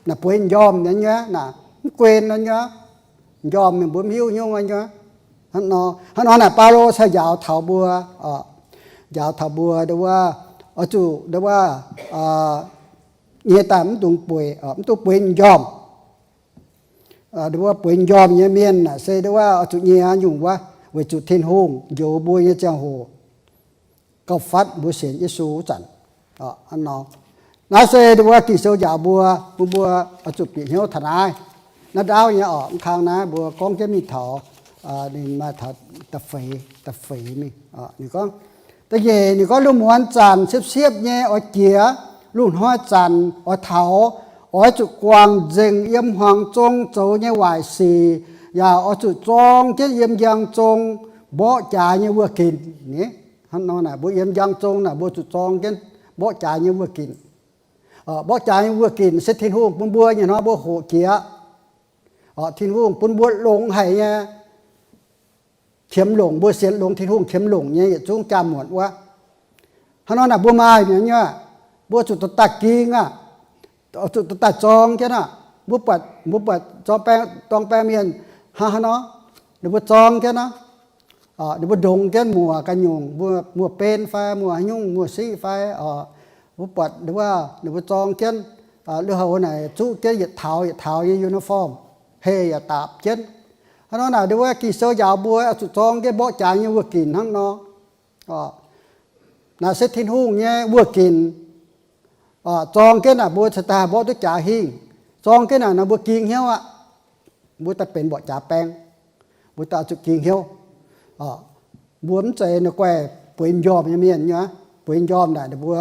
Naaic bueix m'njormh nyei, naaic mv guen nyei. M'njormh mienh mbuo mv hiuv nyungc nyei. Hnangv nor naaic Baulo cingx njaaux taux mbuo, njaaux taux mbuo nduov, oix zuqc nduov, nyie daaih mv dungx bueix, mv dungx bueix m'njormh. Nduov bueix m'njormh nyei mienh naaic se nduov oix zuqc nyie nyungc wuov, weic zuqc Tin-Hungh njoux mbuo nyei ziangh hoc gauh fatv mbuo sienx Yesu wuov zanc. Naaiv se nduov Ging-Sou njaaux mbuo, bun mbuo oix zuqc bieqc hnyouv taux naaiv. Naaiv ndaauv nyei oc, mv kang naaiv mbuo gorngv jienv mingh taux ninh maaih taux da'feix, da'feix mingh. Ninh gorngv, da'nyeic ninh gorngv, lungh muonz zanc siepv-siepv nyei oix jiex, lungh hnoi zanc oix taux, oix zuqc guangc nzengc yiem hmuangx zong zoux nyei waaic sic, yaac oix zuqc zorng jienv yiem njang zong mborqv jaaix nyei wuov ginc. Ni, Hnangv nor naaic, mbuo yiem njang zong naaic mbuo zuqc zorng jienv mborqv jaax nyei wuoh ginc. Mborqv jaax nyei wuoh ginc se Tin-Hungh bun mbuo nyei hnoi mbuo hoqc jiex. Tin-Hungh bun mbuo longx haic nyei, qiemx longc, mbuo sienx longx Tin-Hungh qiemx longc nyei yietc zungv jaa-muonc wuov. Hnangv nor naaic mbuo maaih mi'aqv nyei, mbuo zuqc dorh daaih ging aqv, zuqc dorh daaih zorng jienv aqv. Mbuo buatc, mbuo buatc zorng baeng, dorng baeng mienh hnangv haaix nor, ninh mbuo zorng jienv aqv. Ninh mbuo ndongx jienv muoc ganh nyungc, mbuo muoc-ben fai muoc haaix nyungc, muoc siqv fai, mbuo buatc ninh mbuo, ninh mbuo zorng jienv lui-houx naaic zuqv jienv yietc taux yietc taux nyei uniform, heh yaac daapc jienv. Hnangv nor naaic, ninh mbuo Ging-Sou njaaux mbuo oix zuqc zorng jienv mborqv jaax nyei wuoh ginc hnangv nor. Naaic se Tin-Hungh nyei wuoh ginc. Zorng jienv naaic mbuo cingx daaih haih mborqv duqv jaax hingh. Zorng jienv naaic nor mbuo ging hnyouv aqv. Mbuo daaih benx mborqv jaax baeng. Mbuo daaih zuqc ging hnyouv. Mbuo mv zeiz ninh guaih bueix m'njormh nyei mienh nyei. Bueix m'njormh naaic ninh mbuo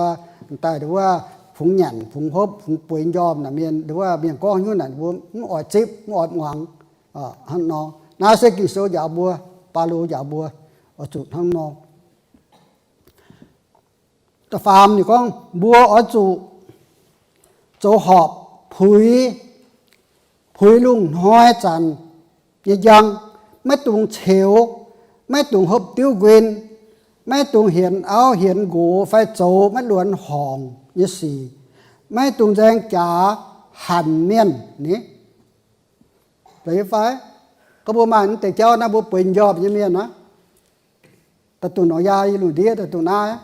daaih wuov fungx nyanc fungx hopv fungx bueix m'njormh naaic mienh, wuov mienh gorngv hnyouv naaic mbuo mv oix zipv mv oix muangx. Hnangv nor, naaiv se Ging-Sou njaaux mbuo, Baulo njaaux mbuo oix zuqc hnangv nor. Da'faam ninh gorngv mbuo oix zuqc zoux horpc puix, puix lungh hnoi zanc nyei njang, maiv dungx ceux, maiv dungx hopv diuv nquin, maiv dungx hienx auv hienx nqox fai zoux maiv luonx horngc nyei sic, maiv dungx nzaeng jaax hanc mienh ni. Zeiz fai? Gorngv mbuo maaih naaiv deix jauv naaiv mbuo bueix m'njormh nyei mienh aqv, daaih duqv Noyaa nyei lungh ndiev daaih duqv naaiv.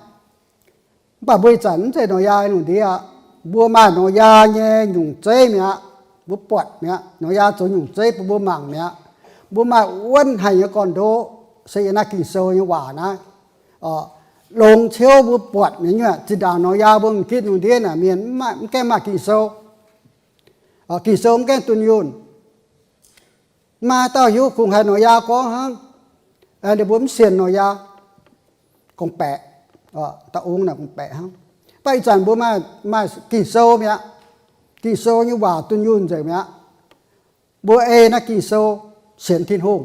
Mv baac mbuo ih zanc mv zeiz Noyaa nyei lungh ndiev aqv. Mbuo maaih Noyaa nyei nyungc zeiv mi'aqv. Mbuo buatc mi'aqv. Noyaa zoux nyungc zeiv bun mbuo mangc mi'aqv. Mbuo maaih wuonv haic nyei gorn-ndoqv se yiem naaiv Ging-Sou nyei waac naaiv. Longx ciouv mbuo buatc mi'aqv. Zinh ndaangc Noyaa mbuo m'gitv lungh ndiev naaic mienh mv gaengh maaih Ging-Sou. Ging-Sou mv gaengh dunh yunh. Maaih dauh hiuv kungx haiz Noyaa gorngv hnangv, ninh mbuo mv sienx Noyaa, gorngv-baeqc, da'ong naaic gorngv-baeqc hnangv. Mv baac ih zanc mbuo maaih, maaih Ging-Sou mi'aqv. Ging-Sou nyei waac dunh yunh nzengc mi'aqv. Mbuo ei naaiv Ging-Sou sienx Tin-Hungh.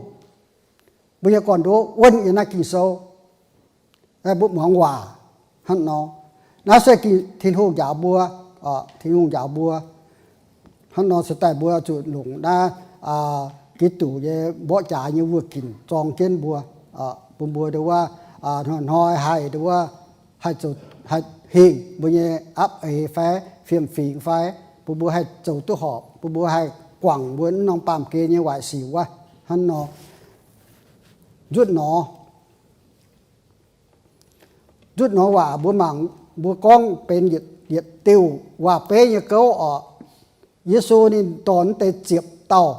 Mbuo nyei gorn-ndoqv wuonv yiem naaiv Ging-Sou. Mbuo muangx waac hnangv nor. Naaiv se Tin-Hungh njaaux mbuo, Tin-Hungh njaaux mbuo. Hnangv nor se daaih mbuo zuqc longc naaiv Giduc nyei mborqv jaax nyei wuoz ginc zorng jienv mbuo, bun mbuo nduov wuov hnoi-hnoi haih nduov wuov haih zoux, haih hingh mbuo nyei apv eix fai fiem-fingx fai, bun mbuo haih zoux duqv horpc, bun mbuo haih guangc mbuo mv norm baamh gen nyei waaic sic wuov. Hnangv nor, nzutv nor, nzutv nor waac mbuo mangc, mbuo gorngv benx yietc, yietc diuh waac-beiv nyei gouv oc. Yesu ninh dorh naaiv deix ziepc dauh,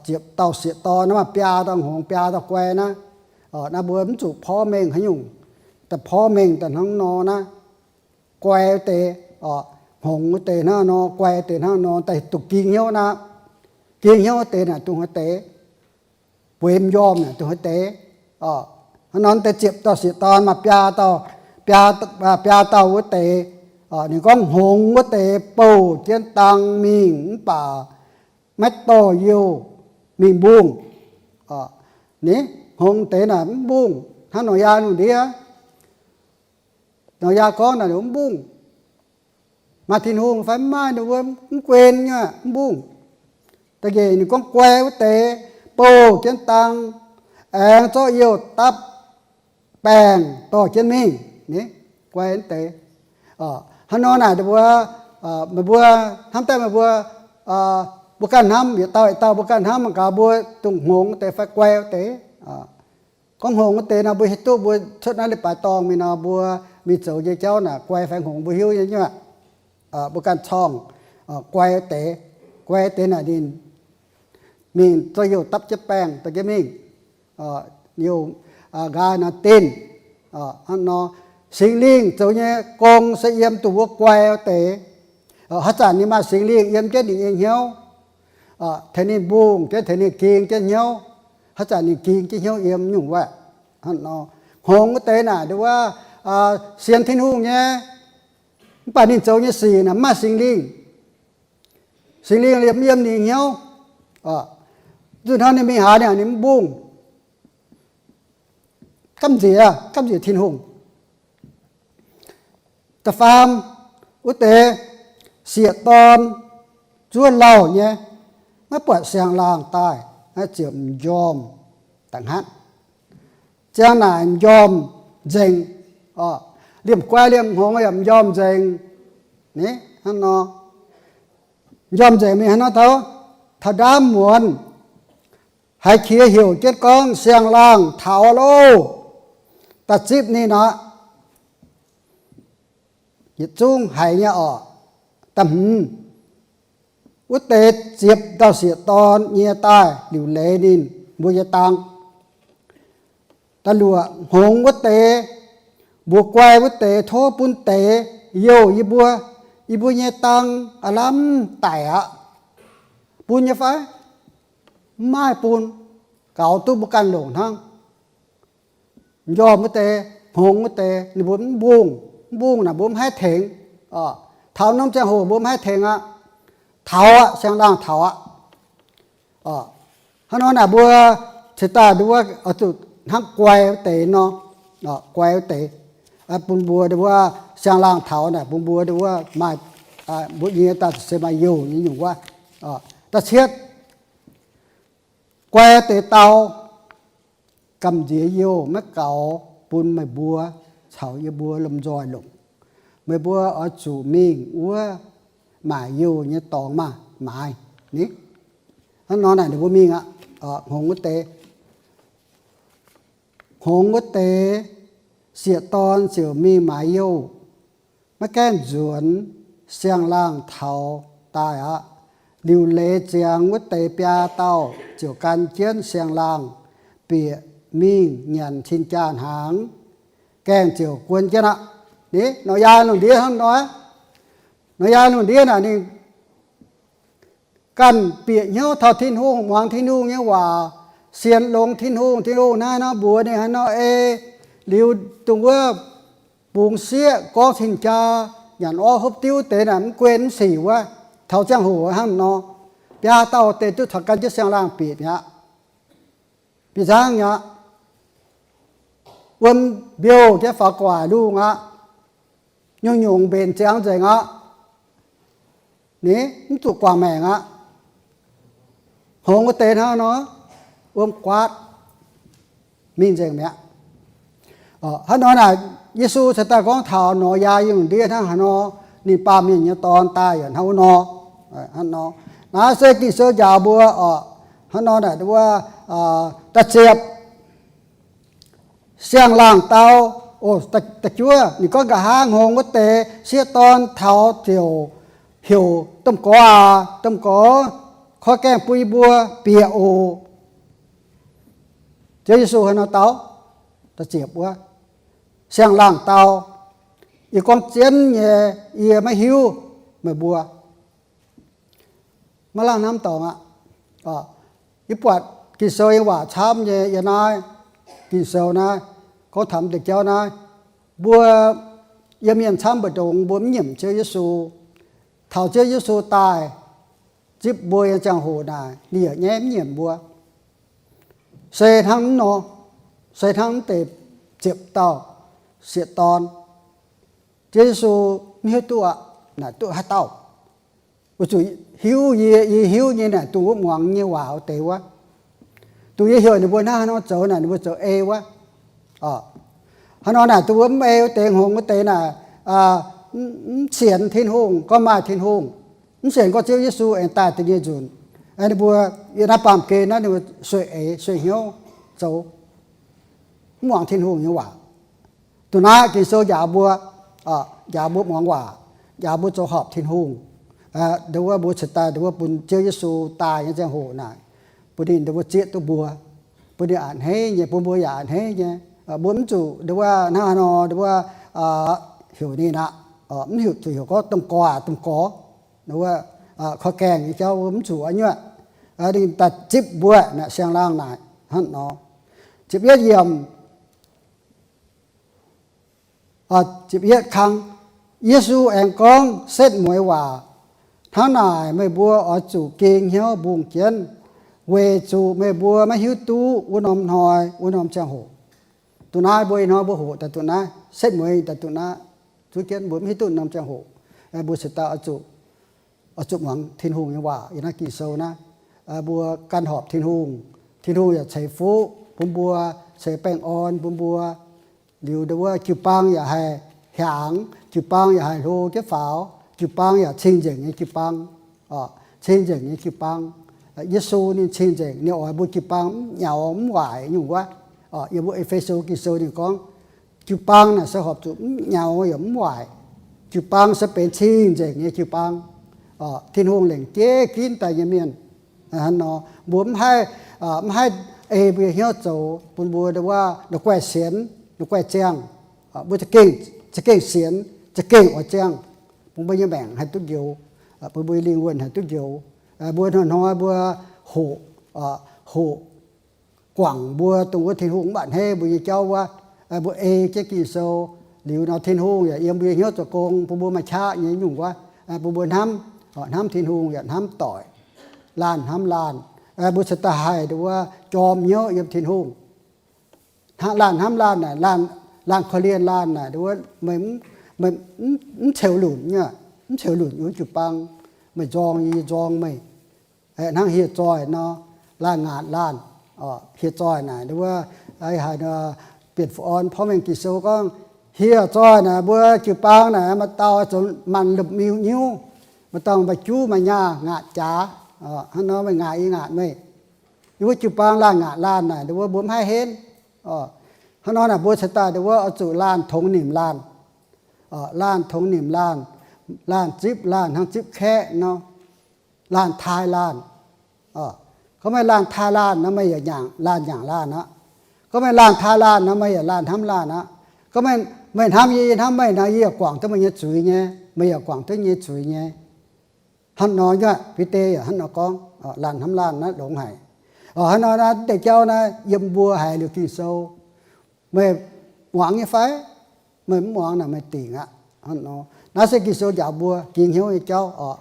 ziepc dauh sieqv dorn naaiv, maaih biaa dauh hngongx biaa dauh guai naaiv. Naaiv mbuo mv zuqc porv mengh haaix nyungc, daaih porv mengh daaih hnangv nor naaiv. Guai wuov deix, hngongx wuov deix hnangv nor, guai wuov deix hnangv nor, daaih duqv ging hnyouv naaiv. Ging hnyouv wuov deix naaic dongh haaix deix, bueix m'njormh naaic dongh haaix deix. Hnangv nor deix ziepc dauh sieqv dorn maaih biaa dauh, biaa, biaa dauh wuov deix, ninh gorngv hngongx wuov deix bouh jienv dang mingh mv baac maiv dorh youh mingh mbungh. Ni, hngongx deix naaic mv mbungh hnangv Noyaa lungh ndiev. Noyaa gorngv naaic mv mbungh. Maaih Tin-Hungh fai mv maaih, ninh mbuo mv guen nyei, mv mbungh. Da'nyeic ninh gorngv guai wuov deix bouh jienv dang, aengx zorqv youh dapv baengh dorh jienv mingh. Ni, guai wuov deix. Hnangv nor naaic mbuo, meih mbuo hnamv daaih meih mbuo, mbuo ganh hnamv yietc dauh yietc dauh, mbuo ganh hnamv mangc gaax mbuo dongh hngongx wuov deix fai guai wuov deix. Gorngv hngongx wuov deix nor, mbuo hiuv duqv mbuo cuotv naaiv leiz-baaix dorngh mingh nor, mbuo mingh zoux nyei jauv naaic guai fai hngongx mbuo hiuv nyei nyuoqc. Mbuo ganh corngh guai wuov deix, guai wuov deix naaic ninh mingh zorqv youh dapv jienv baengh dorh jienv mingh, youh nqaai nor dinv. Hnangv nor, Singx Lingh zoux nyei gong se yiem dongh wuov guai wuov deix. Haaix zanc ninh maaih Singx Lingh yiem jienv ninh nyei hnyouv, tengx ninh mbungh jienv, tengx ninh ging jienv hnyouv. Haaix zanc ninh ging jienv hnyouv yiem nyungc wuov. Hnangv nor, hngongx wuov deix naaic nduov wuov sienx Tin-Hungh nyei, mv baac ninh zoux nyei sic naaic mv maaih Singx Lingh. Singx Lingh liemh mv yiem ninh hnyouv. Zuqc hnangv ninh mingh haaix ninh mv mbungh. gamh nziex, gamh nziex Tin-Hungh. Da'faam, wuov deix sieqv-dorn zuov lauh nyei, maiv buatc siang-laangh daaih, ziouc m'njormh da'hngatv. Ziang naaic m'njormh nzengc. Liemh guai liemh hngongx yaac m'njormh nzengc. Hnangv nor, m'njormh nzengc mingh hnangv nor taux, taux ndaamv muonz haiz qiex heuc jienv gorngv, siang-laangh taux loh. Da'zipv ninh aqv. Yietc zungv haiz nyei orqc. Da'hmz, wuov deix ziepc dauh sieqv-dorn nyie daaih liuc leiz ninh mbuo nyei dang. Da'luoqc, hngongx wuov deix, mbuox guai wuov deix, tov bun deix youh yie mbuo, yie mbuo nyei dang aav lamh daic aqv. Bun nyei fai? Mv maaih bun. Gaux duqv mbuo ganh longc hnangv. M'njormh wuov deix, hngongx wuov deix, ninh mbuo mv mbungh. Mv mbungh naaic mbuo mv haih tengx. Taux norm ziangh hoc mbuo mv haih tengx aqv. Taux aqv, siang-laangh taux aqv. Hnangv nor naaic mbuo ceix daaih nduov zuqc hnangv guai wuov deix nor, guai wuov deix, bun mbuo nduov siang-laangh taux naaic bun mbuo nduov maaih, mbuo nyei daaih se maaih youh nyei nyungc wuov. Da'cietv, guai deix dau, gamh nziex youh maiv gaux bun meih mbuo caux yie mbuo lomh nzoih longc. Meih mbuo oix zuqc mingh wuov maaic youh nyei dorngx maah, maaiz ni. Hnangv nor naaic ninh mbuo mingh aqv. Hngongx wuov deix, hngongx wuov deix, sieqv-dorn ziouc mingh maaiz youh, maiv gaengh nzuonx, siang-laangh taux daaih aqv. Liuc leiz ziangx wuov deix biaa dauh ziouc gan jienv siang-laangh bieqc mingh nyanc cing-jaa hnaangx. Gaengh ziouc guon jienv aqv. Ni, norqc yaai lungh ndiev hnangv nor. Norqc yaai lungh ndiev naaic ninh ganh bieqc hnyouv taux Tin-Hungh, muangx Tin-Hungh nyei waac, sienx longx Tin-Hungh. Tin-Hungh naaiv nor mbuox ninh haaix nor ei, liuz dongh wuov bungx sieqv gorngv cing-jaa, nyanc orv hopv diuv deix naaic mv guen mv sic wuov. Taux ziangh hoc hnangv nor, biaa dauh deix duqv taux gan jienv siang-laangh bieqc mi'aqv. Bieqc nzangv mi'aqv. Wuom mbiouh jienv faaux gu'nguaaic lungh aqv. Nyungc-nyungc mbenc ziangx nzengc aqv. Ni, mv zuqc guangc maengc aqv. Hngongx wuov deix hnangv nor, wuom guaatv mingh nzengc mi'aqv. Hnangv nor naaic, Yesu ceix daaih gorngv taux norqc yaai lungh ndiev hnangv haaix nor, ninh baamh mienh nyei Dorn daaih yaac hnangv wuov nor. Hnangv nor, naaiv se Ging-Sou njaaux mbuo oc. Hnangv nor naaic wuov, da'ziepc, siang-laangh dau, da'juov, ninh gorngv nqa'haav hngongx wuov deix sieqv-dorn taux ziouc heuc, Domh Gorx aac, Domh Gorx, koi gaengh bun yie mbuo bieqc oc. Ziouv Yesu hnangv nor dau, da'ziepc wuov, siang-laangh dau, Yie gorngv zien nyei, yie maiv hiuv meih mbuo. Maiv lamh hnamv dorngx aqv. Yie buatc Ging-Sou nyei waac camv nyei yiem naaiv Ging-Sou naaiv, gorngv taux m'deix jauv naaiv. Mbuo yiem mienh camv mbu'ndongx mbuo mv nyiemc Ziouv Yesu. Taux Ziouv Yesu daaih zipv mbuo nyei ziangh hoc naaic, ninh yaac nyaiv mv nyiemc mbuo. Se hnangv mv nor, se hnangv mv deix ziepc dauh sieqv-dorn, Ziouv Yesu mv hiuv duqv aqv, naaic duqv haaix dauh. Weic zuqc hiuv yie, yie hiuv nyei naaic dongh wuov muangx nyei waac wuov deix wuov. Dongh yie heuc ninh mbuo hnangv haaix nor zoux naaic ninh mbuo zoux ei wuov. Hnangv nor naaic dongh wuov mv ei wuov deix, hngongx wuov deix naaic, mv sienx Tin-Hungh, gorngv maaih Tin-Hungh, mv sienx gorngv Ziouv Yesu aengx daaih deix nyei nzunc, ninh mbuo yiem naaiv baamh gen naaiv ninh mbuo sueih eix sueih hnyouv zoux, mv muangx Tin-Hungh nyei waac. Dongh naaiv Ging-Sou njaaux mbuo, njaaux mbuo muangx waac, njaaux mbuo zoux horpc Tin-Hungh. Nduov wuov mbuo cingx daaih nduov wuov bun Ziouv Yesu daaih nyei ziangh hoc naaic, bun ninh nduov wuov zieqv duqv mbuo, bun ninh a'hneiv nyei, bun mbuo yaac a'hneiv nyei. Mbuo mv zuqc nduov wuov hnangv haaix nor nduov wuov heuc ninh aqv, mv heuc zuqc heuc gorngv Domh Gorx aac, Domh Gorx. Nduov wuov korv gaengh nyei jauv mbuo mv zuqc aqv nyuoqc. Ninh daaih zipv mbuo naaic siang-laangh naaic hnangv nor. Ziepc yietv yiemc, ziepc yietv kang, Yesu aengx gorngv setv mueiz waac, Hnangv naaic meih mbuo oix zuqc gengh hnyouv mbungh jienv, weic zuqc meih mbuo maiv hiuv duqv wuov norm hnoi wuov norm ziangh hoc. Zuqc naaiv mbuo ih hnoi mbuo hoqc daaih duqv naaiv, setv mueiz daaih duqv naaiv, zuov jienv mbuo mv hiuv duqv norm ziangh hoc. Mbuo se daaih oix zuqc, oix zuqc muangx Tin-Hungh nyei waac yiem naaiv Ging-Sou naaiv. Mbuo gan horpc Tin-Hungh, Tin-Hungh yaac ceix fuqv bun mbuo, ceix baengh orn bun mbuo. Liuz ndau wuov jiu-baang yaac haih hiaangx, jiu-baang yaac haih hlo jienv faaux, jiu-baang yaac cing-nzengc nyei jiu-baang, cing-nzengc nyei jiu-baang. Yesu ninh cing-nzengc, ninh oix mbuo jiu-baang mv nyaux mv waaic nyungc wuov. Yiem mbuo E^fe^so Ging-Sou ninh gorngv, jiu-baang naaic se horpc zuqc mv nyaux yaac mv waaic. Jiu-baang se benx cing-nzengc nyei jiu-baang. Tin-Hungh lengc jeiv ginv daaih nyei mienh. Hnangv nor, mbuo mv haih, mv haih ei mbuo nyei hnyouv zoux bun mbuo ndau wuov la'guaih sienx, la'guaih ziangh. Mbuo za'gengh, za'gengh sienx, za'gengh oix ziangh, bun mbuo nyei maengc haih duqv njoux, bun mbuo nyei lingh wuonh haih duqv njoux. Mbuo hnoi-hnoi mbuo hoqc, hoqc guangc mbuo dongh wuov Tin-Hungh mv baac hneiv mbuo nyei jauv wuov. Mbuo ei jienv Ging-Sou liuz nor, Tin-Hungh yaac yiem mbuo nyei hnyouv zoux gong bun mbuo maaih qaqv nyei nyungc wuov, bun mbuo hnamv, hnamv Tin-Hungh yaac hnamv doic. Laanh hnamv laanh, mbuo cingx daaih haih ndau wuov jorm hnyouv yiem Tin-Hungh. Laanh hnamv laanh naaic, laanh korv-lienh laanh naaic, ndau wuov meih, meih mv ceux lunc nyei, mv ceux lunc yiem jiu-baang, meih nzorng yie, yie nzorng meih. Hnangv hieh zoih nor, laanh ngaatc laanh. Hieh zoih naaic ndau wuov, haaix, Bienh Fu Orn porv mengh Ging-Sou gorngv, hieh zoih naaic mbuo jiu-baang naaic maaih dauh zoux maanc lomh miu nyiuv, maaih dauh maaih juv maaih nyaah ngaatc jaax. Hnangv nor meih ngaatc yie ngaatc meih. Yie mbuo jiu-baang laanh ngaatc laanh naaic ndau wuov mbuo mv haih henv. Hnangv nor naaic mbuo cingx daaih ndau wuov oix zuqc laanh tongx nimc laanh, laanh tongx nimc laanh, laanh zipv laanh hnangv zipv kaeqv nor, laanh taaih laanh. Gorngv meih laanh taaih laanh nor, meih yaac nyaangc laanh nyaangc laanh aqv. Gorngv meih laanh taaih laanh nor, meih yaac laanh hnamv laanh aqv. Gorngv meih, meih hnamv yie, yie hnamv meih nor, yie yaac guangc duqv meih nyei zuiz nyei, meih yaac guangc duqv yie nyei zuiz nyei. Hnangv nor nyei, Bide yaac hnangv nor gorngv, laanh hnamv laanh naaiv longx haic. Hnangv nor naaiv deix jauv naaiv yiem mbuo haiz liuz Ging-Sou, meih muangx nyei fai? Meih mv muangx naaic meih dingc aqv. Naaiv se Ging-Sou njaaux mbuo ging hnyouv nyei jauv oc.